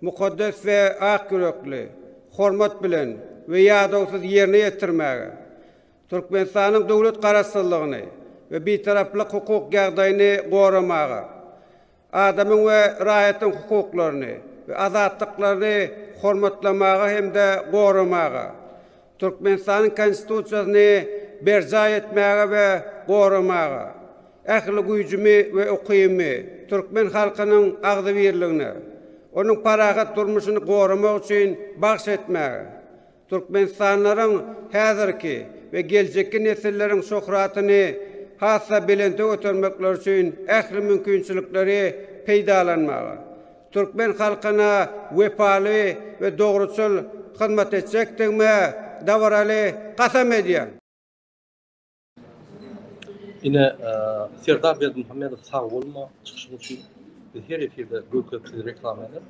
mukaddes we ak ýürekli, hormat bilen we ýadawsyz ýerine ýetirmäge, Türkmenistanyň döwlet Garaşsyzlygyny we Bitaraplyk hukuk ýagdaýyny goramaga, Adamyň we raýatyň hukuklaryny we azatlyklaryny hormatlamaga hem-de goramaga, Türkmenistanyň Konstitusiýasyny berjaý etmäge we goramaga, ähli güýjümi we ukybymy türkmen halkynyň agzybirligine, onuň parahat durmuşyny goramak üçin bagyş etmäge, Türkmenistanlylaryň häzirki we geljekki nesilleriň şöhratyny has-da belente götermekleri üçin ähli mümkinçilikleri peýdalanmaga, türkmen halkyna wepaly we dogruçyl hyzmat etjekdigime dabaraly kasam edýän. Ine Serdar Berdimuhamedow sag bolma çykyşyň üçin. Biz her efirde görkezip sizi reklama edip,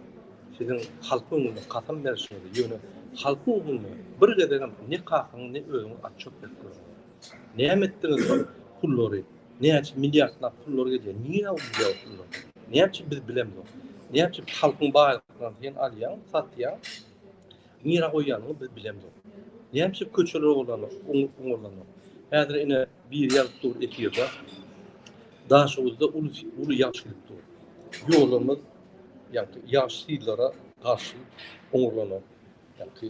siziň halkyň öňünde kasam berişiňizi, ýöne halkyň öňünde bir gezegem ne kakaňyz ne özüňiz otçet berip görüň. Näme etdiňiz şol pullary? Näçe milliardlap pullar gelýär? Nirä gidýär o pullar? Näme üçin biz bilemzok? Näme üçin halkyň baýlyklaryny sen alýaň, satýaň? Nirä goýýanyňy biz bilemzok. Näme üçin köçeler ogurlanok, oňurlanok. Häzir ine biri ýazyp dur efirde. Daşoguzda uly uly ýagyş gelip dur. Ýollarymyz ýagty ýagyş sillara garşy oňurlanok. Ýaňky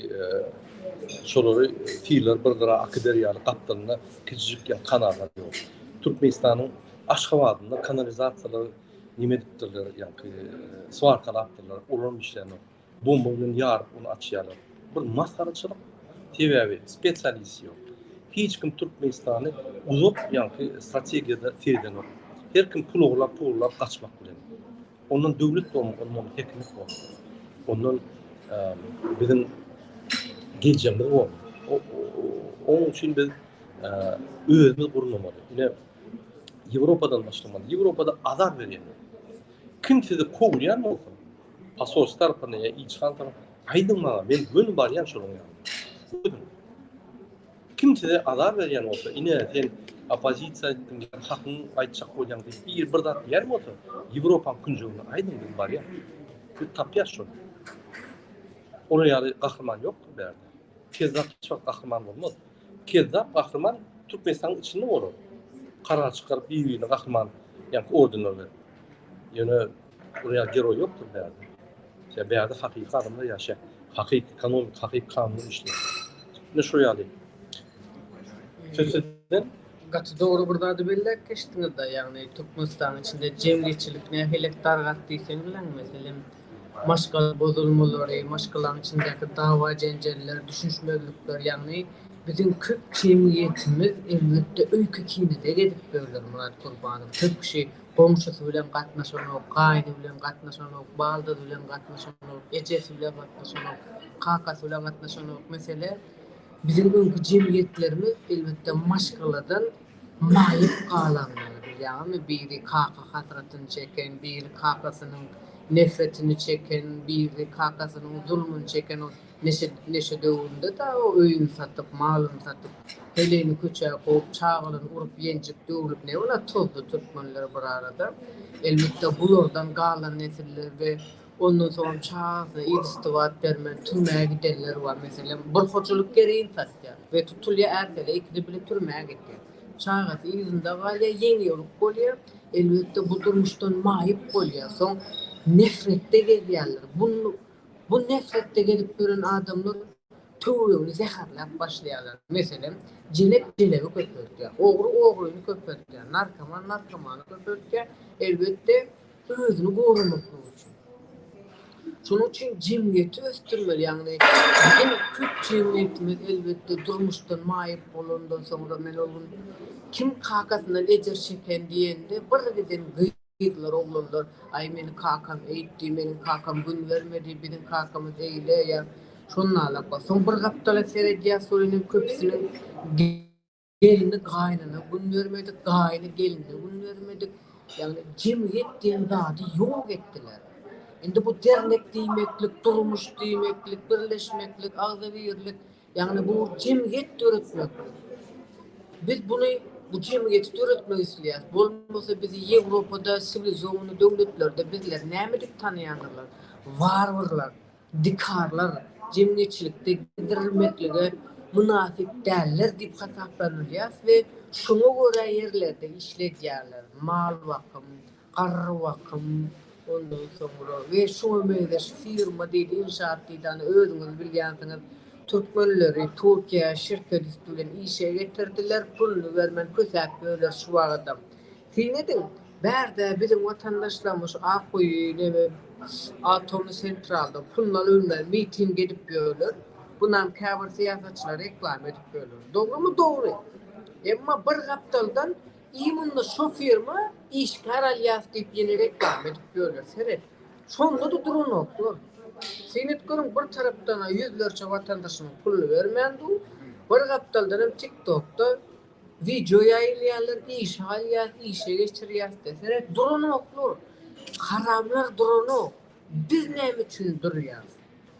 şolary siller bir gyra akyder ýaly gapdalynda kiçijik ýa kanallar ýok. Türkmenistanyň Aşgabadynda kanalizasiýalary neme edipdirler, ýaňky swarkalapdyrlar, olaram işlänok. Bomba bilen ýaryp ony açýarlar. Bir masgaraçylyk. Sebäbi spesialist ýok. Hiç kim Türkmenistany uzak ýaňky strategiýada seredenok. Her kim pul ogurlap, pul ogurlap gaçmak bilen. Ondan döwlet bolmaz, ondan häkimiýet bolmaz. Ondan biziň geljegimiz bolmaz. Onuň üçin biz özümiz gurnamaly. Ine, Ýewropadan başlamaly. Ýewropada azar berýärler. Kim sizi kowýan bolsa, posolstwo tarapyndan ýa ilçihana tarapyndan, aýdyň maňa, men göni barýan şolaryň ýanyna. Özüm. Kim size azar berýän bolsa, ine, sen oppozisiýa aýtdyň ýa hakyňy aýtjak bolýaň diýip biri bir zat diýen bolsa, Ýewropaň künjeginde aýdyň biz barýas. Biz tapýas şony. Olar ýaly gahryman ýokdur bärde. Kezzap hiç wagt gahryman bolmaz. Kezzap gahryman Türkmenistanyň içinde bolar. Karar çykaryp bir-birine gahryman ýaňky ordenler berip. Ýöne olar ýaly geroý ýokdur bärde. Sebäbi bärde hakyky adamlar ýaşaýar. Hakyky ekonomik, hakyky kanun işleýär. Ine şo ýaly. Söz sizden. Gaty dogry bir zady belläp geçdiňiz-da, ýagny Türkmenistanyň içinde jemgyýetçilik nähilek dargat diýseňiz-läň, meselem, maşgala bozulmalary, maşgalanyň içindäki dawa-jenjeller, düşünişmezlikler, ýagny biziň köp jemgyýetimiz elbetde öýke-kinede gezip ýörler, Myrat Gurbanow, köp kişi goňşusy bilen gatnaşanok, gaýny bilen gatnaşanok, baldyzy bilen gatnaşanok, ejesi bilen gatnaşanok, kakasy bilen gatnaşanok. Mesele, biziň öňki jemgyýetlerimiz, elbetde, maşgaladan maýyp galanlar, bilýäňizmi, biri kaka hasratyny çeken, biri kakasynyň nefretini çeken, biri kakasynyň zulmuny çeken, Neşe neşe döwründe-de o öýüni satyp, malyny satyp, heleýini köçä kowup, çagalaryny urup-ýenjip, döwlüp ne bolar tozdy türkmenler bir arada. Elbetde bulardan galan nesiller we ondan soňam çagasyna yz-ystybat bermän türmä gidenler bar. Meselem, bir hojalyk gereýin satýar we tutulýar är-heleý ikisi bile türmä gidýär. Çagasy yzynda galýar, ýeňiýoluk bolýar. Elbetde bu durmuşdan maýyp bolýar. Soň nefretde gezýärler. Bu Bu nefretde gezip ýören adamlar töweregini zäherläp başlaýarlar. Meselem, jelep jelebi köpeldýär, ogry ogryny köpeldýär, narkoman narkomany köpeldýär. Elbetde, özüni goramaklyk üçin. Şonuň üçin jemgyýeti ösdürmeli, ýagny biziň köp jemgyýetimiz elbetde durmuşdan maýyp bolandan soňra men ol gün kim kakasyndan ejir çeken diýende bir giden Gyzlar, oglanlar, aý meni kakam eýtdi, meniň kakam gün bermedi, biziň kakamyz eýle ýa şonalak bar. Soň bir gapdala seredýäs, şol inem köpüsiniň gelni gaýnyna gün bermedik, gaýny gelnine gün bermedik. Ýagny jemgyýet diýen zady ýok etdiler. Indi bu dernek diýmeklik, durmuş diýmeklik, birleşmeklik, agzybirlik Ýagny bu jemgyýet döretmeklik. Biz buny bu jemgyýeti döretmek isleýäris. Bolmasa bizi Ýewropada siwilizowanyý döwletlerde bizleri näme diýip tanaýandyrlar? Warwarlar, dikarlar, jemgyýetçilikde gezdirilmeklige mynasyp däller diýip hasaplanylýas we şoňa görä ýerlerde işledýärler. Mal bakym, Garry bakym, ondan soňra we şuňa meňzeş firma diýdi, inşaat diýdi, ana özüňiz bilýänsiňiz, türkmenleri Türkiýä şirket üsti bilen işe getirdiler, puluny bermän kösäp ýörler şu wagadam. Syn ediň, bärde biziň watandaşlarymyz şu Akguýy neme atomny sentralda puluny alybilmän miting edip ýörler, bunam käbir syýasatçylar reklama edip ýörler. Dogrymy? Dogry. Emma bir gapdaldan I munda şo firma işgär alýas diýip ýene reklama edip ýörler seret. Şonda-da duranoklar. Syn edip görüň bir tarapdan-a ýüzlerçe watandaşynyň puluny bermän dur, bir gapdaldanam tiktokda wideo ýaýylýarlar işe alýas, işe geçirýäs diýip seret duranoklar. Haramlar duranok. Biz näme üçin durýas?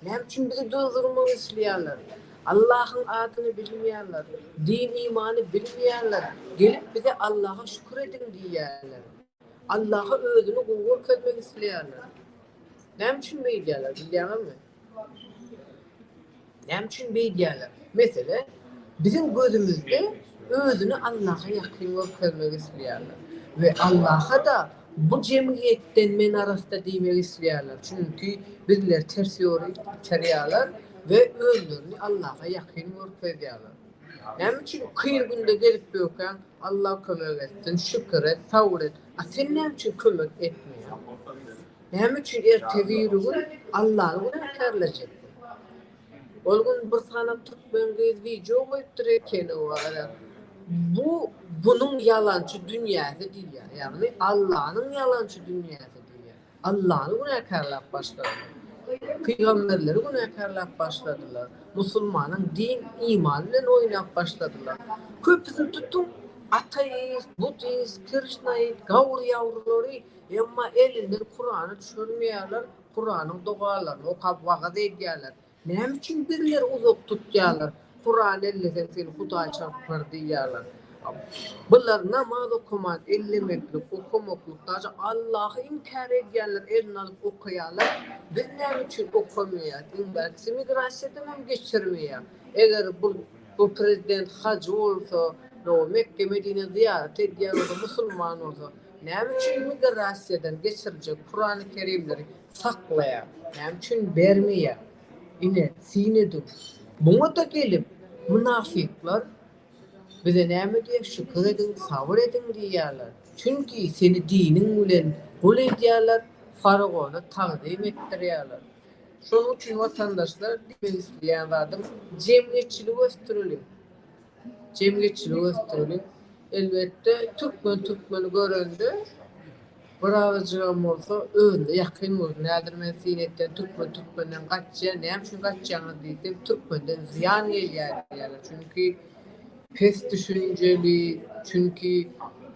Näme üçin bizi durdurmak isleýärler? Allahyň adyny bilmeýärler, din-imany bilmeýärler, gelip bize Allaha şükür ediň diýýärler. Allaha özüni gowy görkezmek isleýärler. Näme üçin beýdýärler bilýäňizmi? Näme üçin beýdýärler? Mesele, biziň gözümizde özüni Allaha ýakyn görkezmek isleýärler we Allaha-da bu jemgyýetden men arassa diýmek isleýärler. Çünki bizleri ters ýola iterýärler. We özlerini Allaha ýakyn görkezýärler. Näme üçin kyn günde gezip ýörkäň Allah kömek etsin, şükür et, sabyr et. A sen näme üçin kömek etmeýäň? Näme üçin erte birigün Allany günäkärlejekler? Ol gün bir sany türkmen gyz wideo goýupdyr ekeni wara. Bu bunuň ýalançy dünýäsi diýýär. Ýagny Allanyň ýalançy dünýäsi diýýär. Allany günäkärläp başladylar. Pygamberleri günäkärläp başladylar. Musulmanyň din, imany bilen oýnap başladylar. Köpüsini tutuň, ateist, budist, kirişnait, gawur ýawrulary, emma elinden Kurany düşürmeýärler, Kuranyň dogalaryny okap wagyz edýärler. Näme üçin bizleri uzak tutýarlar? Kuran elleseň seni Hudaý çarpar diýýärler. Bular namaz okaman ellemeklik, okamaklyk daže Allahy inkär edýänler eline alyp okaýarlar. Biz näme üçin okamaýas? Iň bärkisi migrasiýadan hem geçirmeýär. Eger bu bu prezident hajy bolsa, no Mekge Medine zyýarat edýän bolsa, musulman bolsa, näme üçin migrasiýadan geçiriljek Kurany Kerimleri saklaýar? Näme üçin bermeýär? Ine, syn ediň. Muňa-da gelip, mynafyklar bize näme diýýär? Şükür ediň, sabyr ediň diýýärler. Çünki seni diniň bilen gul edýärler, faraona tagzym etdirýärler. Şonuň üçin watandaşlar diýmek isleýän zadym, jemgyýetçiligi ösdüreliň. Jemgyýetçiligi ösdüreliň. Elbetde, türkmen türkmeni görende birazajygam bolsa özüne ýakyn görsün. Häzir men syn etýän türkmen türkmenden gaçýar. Näme üçin gaçýaňyz diýsem, türkmenden zyýan gelýär diýýärler. Çünki pes düşünjeli, çünki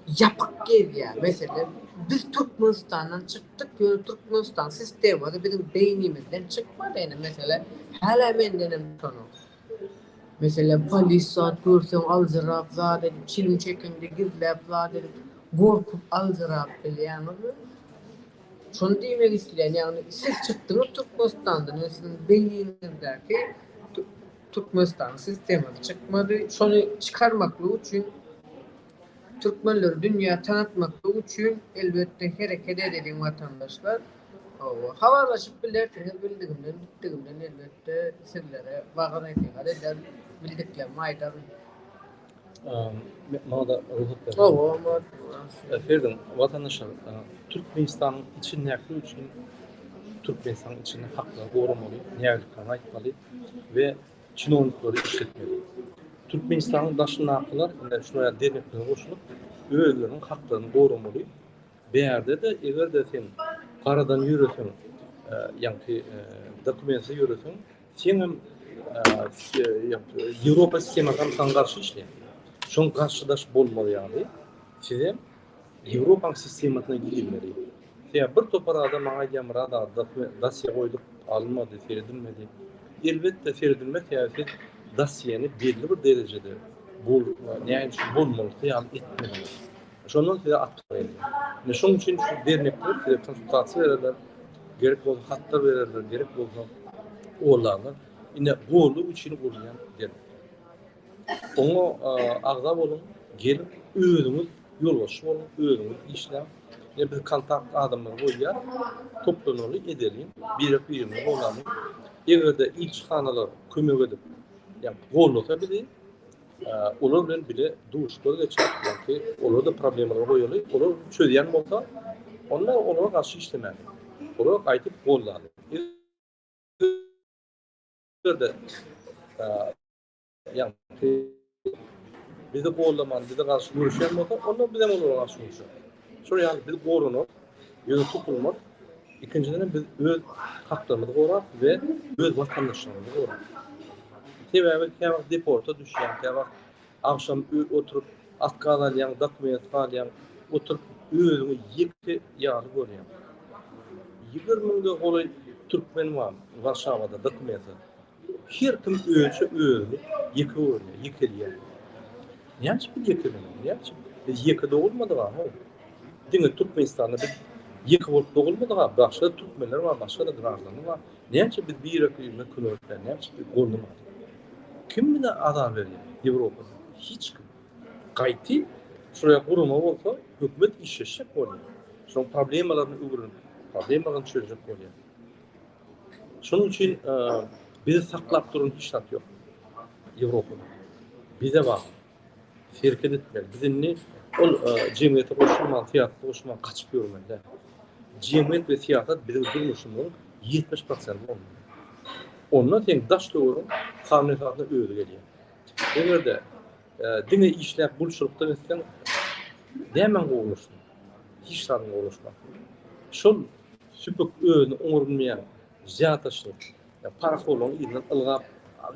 ýapyk gezýär. Meselem, biz Türkmenistandan çykdyk, ýöne Türkmenistan sistemasy biziň beýnimizden çykmady. Ine, mesele hälä mendenem çykanok. Meselem, polis zat görseň aljyrap zat edip, çilim çekeňde gizläp zat edip, gorkup aljyrap bilýäňizmi? Şony diýmek isleýän, ýagny siz çykdyňyz Türkmenistandan, ýöne siziň beýniňizdäki Türkmenistanyň sistemasy çykmady. Şony çykarmaklyk üçin türkmenleri dünýä tanatmaklyk üçin elbetde hereket edeliň watandaşlar. Hawa, habarlaşyp bilersiňiz bildigimden bitdigimden elbetde sizlere wagyz nesihat ederin, bildiklerimi aýdaryn. Maňa-da rugsat beriň. Hawa, Myrat. Serediň, watandaşlar, Türkmenistanyň içindäkiler üçin Türkmenistanyň içinde haklary goramaly, nägiliklerini aýtmaly we çinownikleri işletmeli. Türkmenistanyň daşyndakylar ine şular ýaly derneklere goşulyp, özleriniň haklaryny goramaly. Bärde-de eger-de sen garadan ýöreseň, ýaňky dokumentsiz ýöreseň, seňem Ýewropa sistemasy hem saňa garşy işleýär. Şoň garşydaş bolmaz ýaly, sizem Ýewropaň sistemasyna girmeli. Sebäbi bir topar adam maňa aýdýar, Myrat aga, dosýe goýduk, alynmady, seredilmedi. Elbetde seredilmez, sebäbi siz dosýeni belli bir derejede bol, näme üçin bolmalysy ýaly etmediňiz. Şondan size atlar gelýär. Ine şoň üçin şu dernekler size konsultasiýa bererler, gerek bolsa hatlar bererler, gerek bolsa gollarlar. Ine goldaw üçin gurulýan dernek. Oňa agza boluň, geliň, özüňiz ýolbaşçy boluň, özüňiz işläň. Ine biz kontakt adamlary goýýas, toplanaly, edeliň, birek-birimizi goldalyň. Eger-de ilçihanalar kömek edip, ýagny goldasa bizi, Olar bilen bile duşuşyklar geçirip, ýagny olara-da problemalary goýaly, olar çözýän bolsa, onda olara garşy işlemäli. Olara gaýdyp goldaly. Eger-de ýagny bizi goldaman, bize garşy göreşýän bolsa, onda bizem olara garşy göreşeris. Şol ýaly biz goranarys, ýöne topulmarys. Ikinjiden hem biz öz haklarymyzy gorarys we öz watandaşlarymyzy gorarys. Sebäbi käwagt deporta düşýäň, käwagt agşam oturyp otkaz alýaň, dokument galýaň, oturyp özüňi ýeke ýaly görýäň. 20 müňde golaý türkmen bar Warşawada dokumentsiz. Her kim özüçe özüni ýeke görýär, ýekeleýär. Näme üçin biz ýekeleneli? Näme üçin? Biz ýeke dogulmadyk-a, how. Diňe Türkmenistanda biz ýeke bolup dogulmadyk-a, başga-da türkmenler bar, başga-da graždanlar bar. Näme üçin biz birek-birimize kömek etmän, näme üçin biz goldamadyk? Kim bize azar berýär Ýewropada? Hiç kim. Gaýty şuraya gurama bolsa, hökümet işleşjek bolýar. Şoň problemalaryny öwrenip, problemalaryny çözjek bolýar. Şonuň üçin. Bizi saklap duran hiç zat ýok. Ýewropada. Bize bagly. Hereket etmeli. Biz indi ol jemgyýete goşulman, syýasata goşulman gaçyp ýörmeli däl. Jemgyýet we syýasat biziň durmuşymyzyň 70 prosenti bolmaly. Onda seň daş-töweregiň kanun esasynda özi gelýär. Eger-de diňe işläp gulçulykdan etseň nämäň gowulaşsyn? Hiç zadyň gowulaşmaz. Şol süpük özüni oňarylmaýan wzýatoçnik, parahorlaryň yzyndan ylgap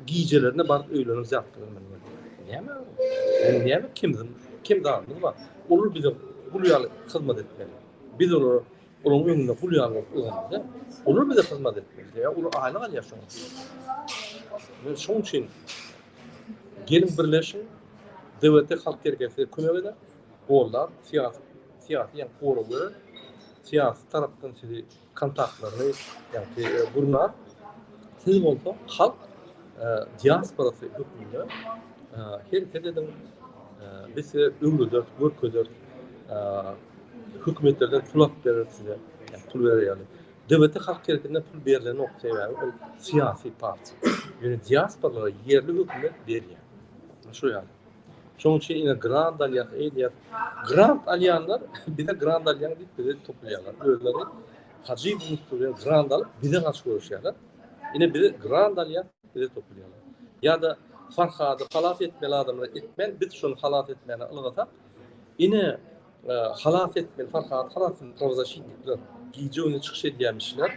gijelerine baryp öýlerine wzýatka bermeli bolýar. Näme? Biziň näme kemzim, kem zadymyz bar? Olar bize gul ýaly hyzmat etmeli. Biz olara olaryň öňünde gul ýaly bolup ylgamaly däl. Olar bize hyzmat etmeli. Sebäbi olar aýlyk alýar şonuň üçin. Men şonuň üçin geliň birleşiň, DWT halk hereketi size kömek eder, goldar, syýasy syýasy ýa gorag berer, syýasy tarapdan sizi kontaktlaryny ýagny gurnar. Siz bolsa halk diasporasy hökmünde hereket ediň. Biz size öwrederis, görkezeris. Hökümetlerden pul alyp bereris size. Ýagny pul berer ýaly. DWT halk hereketine pul berlenok, sebäbi ol syýasy partiýa. Ýöne diasporalara ýerli hökümet berýär. Şo ýaly. Şonuň üçin ine grant alýas, eýdýäs. Grant alýanlar bize grant alýaň diýip bize topulýarlar. Özleri Hajyýewiň üsti bilen grant alyp bize garşy göreşýärler. Ine bize grant alýas, bize topulýarlar. Ýa-da Farhady halas etmeli adamlar etmän biz şony halas etmäne ylgasak, ine halas etmeli Farhady halas etmeli prawozasşitnikler gije-gündiz çykyş edýärmişler.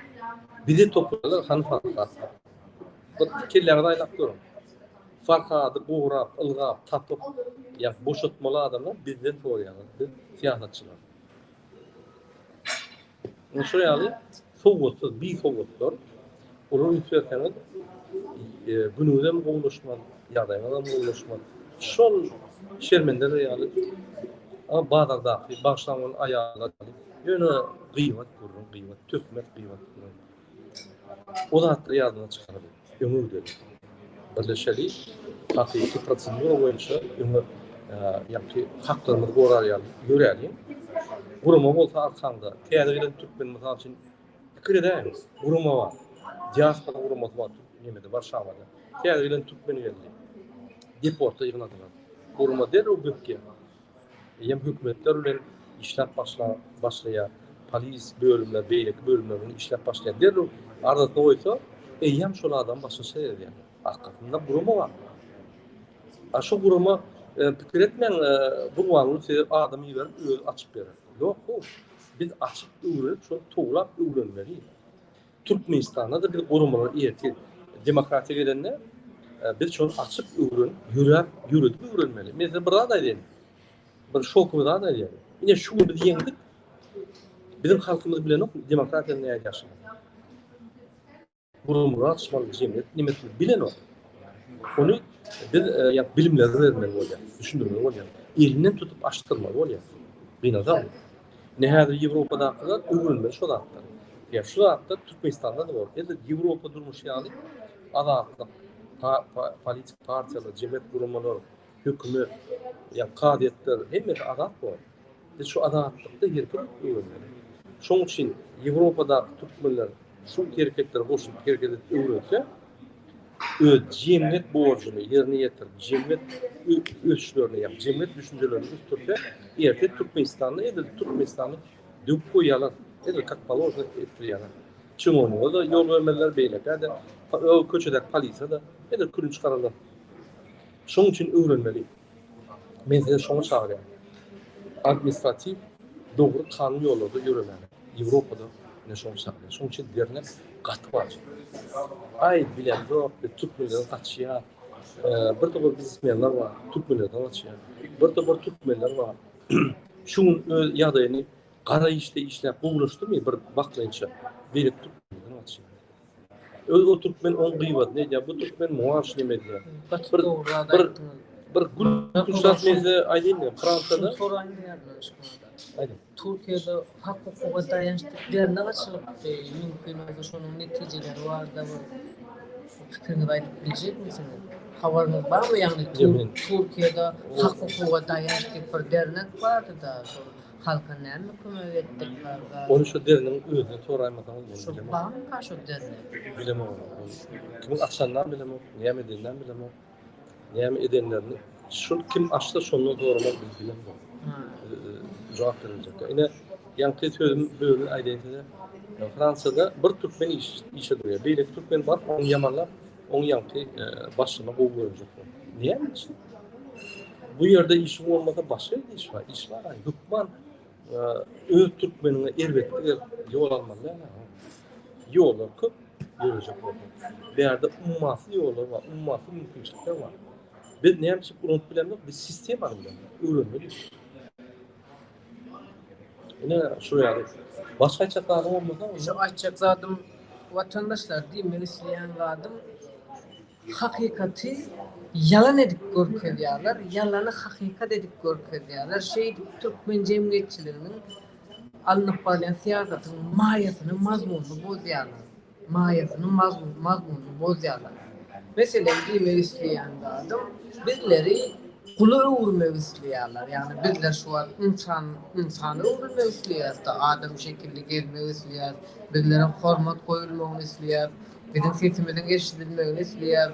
Bize topulýarlar hany Farhat. Bir kelläňizi aýlap görüň. Farhady gorap, ylgap, tapyp, ýa boşatmaly adamlar bizden soraýarlar, biz syýasatçylar. Ine şo ýaly sowatsyz, bisowatlar, olara üns berseňiz, günüňizem gowulaşmaz, ýagdaýyňyzam gowulaşmaz. Şol şermendeler ýaly bazardaky bagyşlaň bolan aýallar ýaly, ýöne gyýbat gürrüň, gyýbat, töhmet, gyýbat gürrüň. O zatlary ýadyndan çykaraly. Öňe gideli. Birleşeli. Hakyky prosedura boýunça öňe ýaňky haklarymyzy gorar ýaly ýöräliň. Gurama bolsa arkaňda. Täze gelen türkmen mysal üçin pikir edäýiň. Gurama bar. Diaspora guramasy bar nemede Warşawada. Täze gelen türkmen geldi. Deporta ýygnadylar. Gurama derrew bökýär. Eýýäm hökümetler bilen işläp başla başlaýar. Polis bölümler, beýleki bölümler bilen işläp başlaýar. Derrew arzasyny goýsa, eýýäm şol adam başgaça seredýärler. Arkasynda gurama bar. A şu gurama e, pikir etmäň, e, Gurbanguly size adam iberip özi açyp berer. Ýok, ho. Biz açyp öwrenip, şony towlap öwrenmeli. Türkmenistanda-da bir guramalar ertir demokratiýa gelende e, biz şony açyp öwrenip, ýöräp, ýöredip öwrenmeli. Men size bir zat aýdaýyn. Bir şoky bir zat aýdaýyn. Ine şu gün biz ýeňdik. Biziň halkymyz bilenok demokratiýa nähili ýaşamaly. Guramalar açmaly, jemgyýet nemesini bilenok. Ony biz e, ýa bilimleri bermeli bolýar, düşündirmeli bolýar. Elinden tutup açdyrmaly bolýar. Gynansam. Ine häzir Ýewropadakylar öwrenmeli şo zatlary. Ýa şu zatlar Türkmenistanda-da bor. Edil Ýewropa durmuşy ýaly azatlyk, politik partiýalar, jemgyýet guramalar, hökümet, ýa kazyýetler hemmesi azat bor. Biz şu azatlykda hereket edip öwrenmeli. Şoň üçin Ýewropadaky türkmenler şu hereketlere goşulyp hereket edip öwrense, öz jemgyýet borjuny ýerine ýetirip, jemgyýet ösüşlerini, ýagny jemgyýet düşünjelerini ösdürse, erte Türkmenistanda edil Türkmenistany döwüp goýýarlar, edil kak položno etdirýärler. Çinowniga-da ýol bermezler, beýlekä-de, köçedäki polisiýa-da edil külüni çykararlar. Şonuň üçin öwrenmeli. Men sizi şoňa çagyrýan. Administratiw dogry kanun ýollarda ýöremäge. Ýewropada ine şoňa çagyrýan. Şonuň üçin dernek gaty wajyp. Aý bilemzok biz türkmenlerden gaçýas. Bir topar biznesmenler bar, türkmenlerden gaçýar. Bir topar türkmenler bar. Şu gün öz ýagdaýyny gara işde işläp gowulaşdymy bir wagtlaýynça beýleki türkmenlerden gaçýar. Öz o türkmen oň gyýbatyny edýär, bu türkmen muňa garşy neme edýär. Gaty Bir dogry zat bir aýtdyňyz. bir gülkünç zat men size aýdaýynmy? Fransada Şuny soraýyn diýýärdim Şyhmyrat. Aýdyň. Türkiýede hak hukuga daýanç diýip dernek açylypdy. Mümkin bolsa şonuň netijeleri barada bir pikiriňizi aýdyp biljekmisiňiz? Habaryňyz barmy? Ýagny Ýok, men Türkiýede hak hukuga daýanç diýip bir dernek bardy-da şol. Halka näme kömek etdik gardaş? Ony şu deriniň özüne soraýmasaňyz men Şu bilemok. barmyka şu dernek? Bilemok ony. Ol kimiň açanynam bilemok, näme edeninem bilemok. Näme edenlerini şul kim açsa şondan soramak biz bilemok. Ha. Jogap beriljek. Ine ýaňky sözüm bölün aýdaýyn size. Fransiýada bir türkmen iş, işe durýar. Beýleki türkmen baryp ony ýamanlap, oň ýaňky başyny gowy görünjek bolup. Näme üçin? Bu ýerde işiň bolmasa başga ýerde iş bar. Iş bar. Hökman öz türkmeniňe erbetlik edip ýol almaly däl. Ýollar köp ýörejek bolsa. Bärde ummasyz ýollar bar, ummasyz mümkinçilikler bar. Biz näme üçin ulanyp bilemzok? Biz sistemany bilemzok, öwrenmeli. Ine şu ýaly. Başga aýtjak zadyň bolmasa, Şu aýtjak zadym watandaşlar diýmek isleýän zadym Hakykaty ýalan edip görkezýärler, ýalany hakykat edip görkezýärler. Şeýdip türkmen jemgyýetçiliginiň alnyp barylýan syýasatynyň maýasyny, mazmunyny bozýarlar. Maýasyny, mazmunyny bozýarlar. Meselem, diýmek isleýän zadym, bizleri gula öwürmek isleýärler. Ýagny bizler şu wagt ynsan, ynsana öwrülmek isleýäris-de, adam şekilli gezmek isleýäris, bizlere hormat goýulmagyny isleýäris. Biziň sesimiziň eşidilmegini isleýär.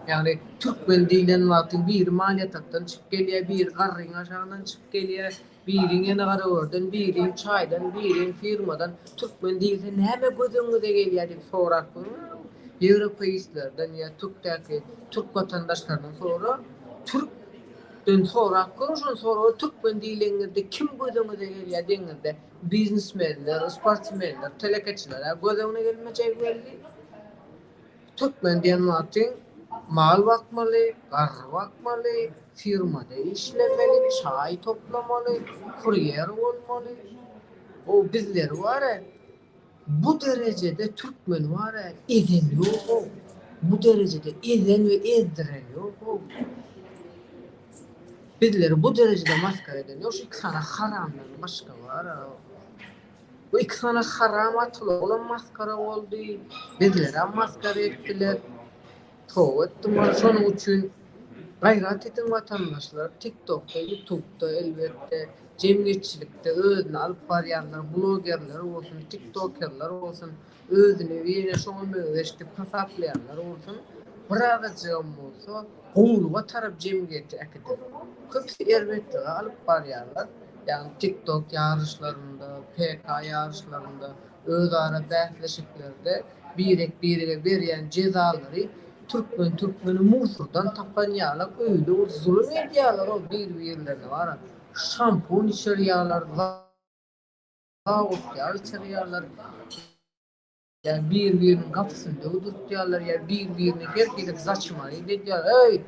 Ýagny türkmen diýlen wagty biri mal ýatakdan çykyp gelýär, biri garryň aşagyndan çykyp gelýär, biriň ýene garagörden, biriň çaýdan, biriň firmadan. Türkmen diýilse näme göz öňüňize gelýär diýip sorap görüň. Ýewropeistlerden ýa türkdäki türk watandaşlaryndan sora. Türkden sorap görüň şony soragy türkmen diýleniňizde kim göz öňüňize gelýär deňizde. Biznesmenler, sportsmenler, telekeçiler-ä göz öňüne gelmejegi belli. Türkmen diýen wagtyň mal bakmaly, garry bakmaly, firmada işlemeli, çaý toplamaly, kurýer bolmaly. O bizleri bar-a, bu derejede türkmeni bar-a ezen ýog-ow. Bu derejede ezen we ezdiren ýog-ow. Bizleri bu derejede masgara eden ýok şu iki sany haramdan başga bara. Bu iki sany haram atyl olam masgara boldy. Bizlerem masgara etdiler. Toba etdim bar şonuň üçin gaýrat ediň watandaşlar tiktokda ýutubda elbetde jemgyýetçilikde özüni alyp barýanlar blogerler bolsun tiktokerler bolsun özüni ýene şoňa meňzeş diýip hasaplaýanlar bolsun birazajygam bolsa gowulyga tarap jemgyýeti äkidip, köpüsi erbetlige alyp barýarlar. Ýagny TikTok ýaryşlarynda, PK ýaryşlarynda, özara bäsleşiklerde birek-birege berýän jezalary türkmen türkmeni musurdan tapan ýalak öýde bir zulum edýärler-ow bir-birlerine bara şampun içirýärler, zawut ýag içirýärler. Ýa bir-biriniň gapysyny döwdürtýärler, ýa bir-birine her hili zaçmaýyt edýärler. Eý,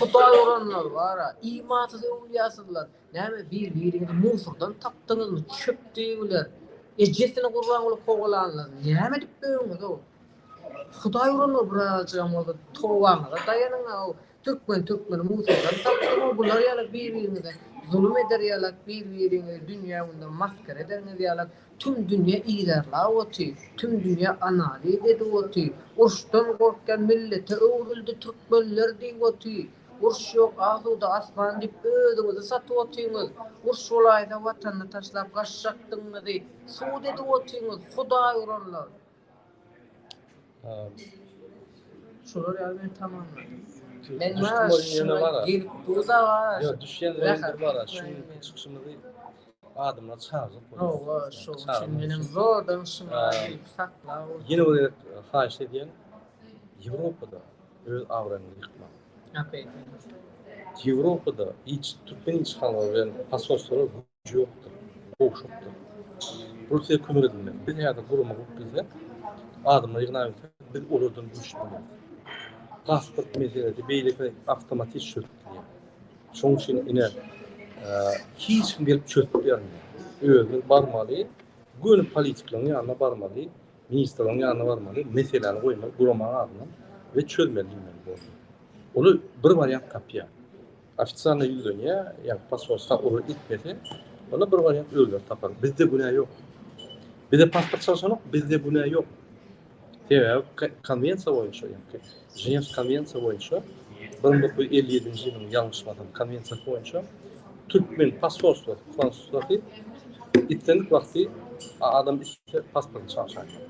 Hudaý uranlar bar-a, imansyz öwlüýasyzlar! Näme, bir-biriňizi musurdan tapdyňyzmy, çöp düýbiler? Ejesini Gurbanguly kowalanlar, näme edip döwüňiz-ow? Hudaý uranlar birazajygam bolsa tobaňyza daýanyň-ow! Türkmen türkmeni musurdan tapdyňow, bular ýalak bir-biriňize zulum eder ýalak, bir-biriňizi dünýä günde masgara ederiňiz ýalak, Tüm dünýä yzarlap otyr, tüm dünýä analiz edip otyr, uruşdan gorkýan millete öwrüldi türkmenler diýip otyr, uruş ýok asuda asman diýip özüňizi satyp otyňyz, uruş bolaýsa watanyny taşlap gaçjakdygyňyzy subut edip otyňyz, hudaý uranlar. Şular ýaly men tamamladym. Men şuna gelip dur-da bar. Ýok, düşýän ýerim bar. Şu çykyşymyzy adamlar çagyrjak bolýar. Hawa, şoň üçin menem zordan şuňa gelip saklap otyryn. Ýene bir gezek haýyş edýän, Ýewropada öz abraýyňyzy ýykmaň. Ýewropada ilçi, türkmen ilçihanalary bilen posolstwolar güýji ýokdur, gowşakdyr. Bul size kömek edilmez. Biz häzir gurama gurup bilsek, adamlar ýygnap bilsek, biz olardan güýçli bolýarys. Pasport meselesi, beýleki awtomatik çözüp bilýär. Şonuň üçin ine hiç kim gelip çözüp bermeýär. Özümiz barmaly, göni politiklaryň ýanyna barmaly, ministrleriň ýanyna barmaly, meseläni goýmaly guramanyň adyndan we çözmeli diýmeli boldy. Olar bir wariant tapýar. Ofisialno ýüzlenýär, ýa posolstwa olar etmese, onda bir wariant özleri tapar. Bizde günä ýok. Bize pasport çalşanok, bizde günä ýok. Sebäbi konwensiýa boýunça, ýa Ženew konwensiýa boýunça 1957-nji ýylyň ýalňyşmasam konwensiýasy boýunça türkmen posolstwasy, konsulstwasy. Islendik wagty adam islese pasportyny çalşaýýar.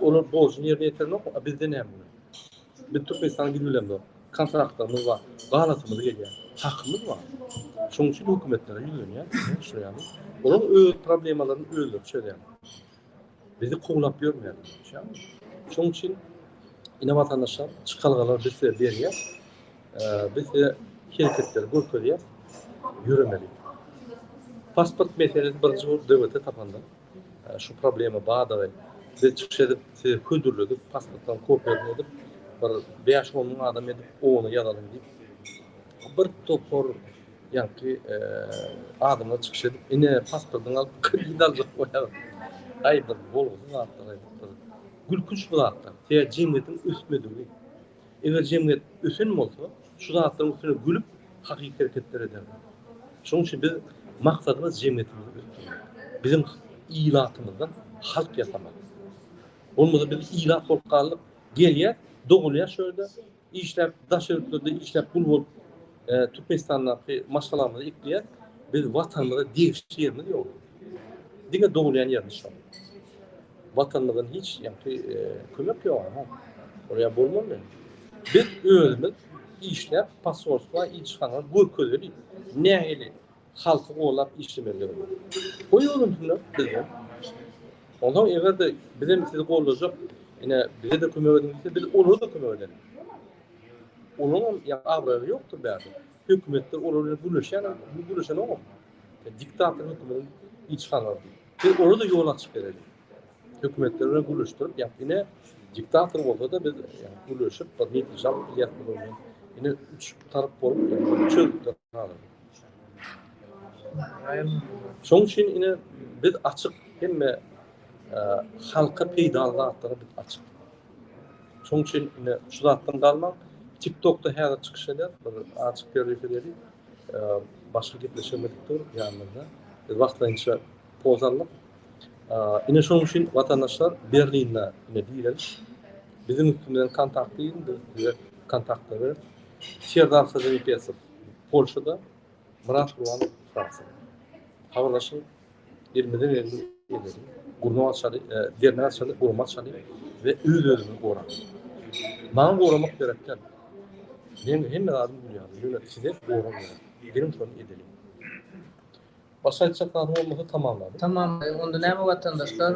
Olar borjuny ýerine ýetirenok, a bizde näme bolýar? Biz Türkmenistana gidip bilemzok. Kontraktlarymyz bar, galasymyz gelýär, hakymyz bar. Şonuň üçin hökümetlere ýüzlenýär, şular ýaly. Olar öz problemalaryny özleri çözýär. Bizi kowlap ýörmeýärler. Şonuň üçin ine watandaşlar çykalgalar biz size berýäs. Biz size hereketleri görkezýäs. Ýöremeli. Pasport meselesi birinji bolup döwlete tapanda şu problema bardygy biz çykyş edip size hödürledik pasportlaryň kopiýasyny edip bir 5-10 müň adam edip ona ýazalyň diýip bir topar ýaňky adamlar çykyş edip, ine pasportyňy alyp kredit aljak bolýar. Aý bir bolgusyz zatlar aýdyp bir gülkünç bu zatlar. Sebäbi jemgyýetiň ösmedigi. Eger jemgyýet ösen bolsa, şu zatlaryň üstüne gülüp hakyky hereketler ederdi. Şonuň üçin biz maksadymyz jemgyýetimizi ösdürmek. Biziň ilatymyzdan halk ýasamak. Bolmasa biz ilat bolup galdyk, gelýär, dogulýar şu ýerde, Işläp daş ýurtlarda işläp gul bolup Türkmenistandaky maşgalamyzy ekleýäs. Biz watanymyza degişli ýerimiz ýok. Diňe dogulýan ýerimiz şol. Watanymyzdan hiç ýaňky kömek ýok ha. Oraya bolmaly. Biz özümiz işläp posolstwa ilçihana görkezeli. Nähili halky golap işlemelidigini. Goý öwrensinler bizden. Onsoň eger-de bizem sizi gollajak, ine bize-de kömek ediň diýse, biz olara-da kömek edeliň. Olaryňam ýa abraýy ýokdur bärde. Hökümetler olar bilen gürleşýänem, gürleşenogam. Diktator hökümetiň ilçihanalary diýip. Biz olara-da ýol açyp bereliň. Hökümetler bilen gürleşdirip, ýa ine diktator bolsa-da biz gürleşip bir netije alyp bilýäris bular bilen. Ine üç tarap bolup çözgütler alaly. Şonuň üçin ine biz açyk hemme halka peýdaly zatlara biz açyk. Şonuň üçin ine şu zatdan galmaň. TikTokda häzir çykyş eder, bir açyk perif edeli. Başga gepleşigimiz dur ýanymyzda. Biz wagtlaýynça poz aldyk. Ine şonuň üçin watandaşlar Berlinde ine direliş. Biziň üstümizden kontakt diýin, biz size kontaktlar bereris. Serdar Hajynepesow Polşada, Myrat Gurbanow Fransiýada. Habarlaşyň, elimizden geleni edeliň. Gurnak açaly, dernek açaly, gurama açaly we öz-özümizi goralyň. Maňa goramak gerek däl. Meň hemme zadym gül ýaly, ýöne size gorag gerek. Geliň şony edeliň. Başga aýtjak zadyň bolmasa tamamlaly. Tamamlaýyn. Onda näme watandaşlar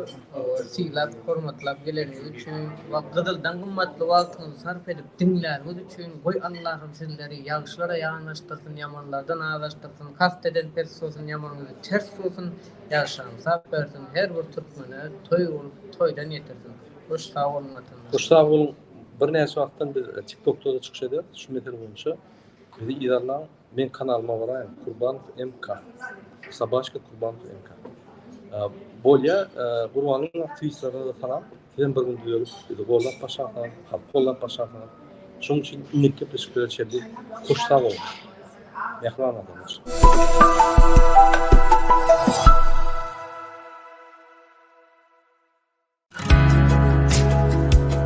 sylap hormatlap geleniňiz üçin we gyzyldan gymmatly wagtyňyzy sarp edip diňläniňiz üçin goý Allahym sizleri ýagşylara ýanaşdyrsyn ýamanlardan azaşdyrsyn kast eden pes bolsun ýamanyňyzy ters bolsun ýagşyňyzy sap bersin her bir türkmene toý bolup toýdan ýetirsin hoş sag boluň watandaşlar. Hoş sag boluň birnäçe wagtdan biz tiktokda-da çykyş ederis şu mesele boýunça bizi yzarlaň. Meň kanalyma baraýyň Kurbanow MK. Sobaçka Kurbanow MK. Bolýa Gurbanyň aktiwistlerine-de salam. Sizem bir gün düzelip bizi gollap başlarsyňyz, halky gollap başlarsyňyz. Şonuň üçin indiki gepleşiklere çenli hoş sag boluň. Mähriban watandaşlar.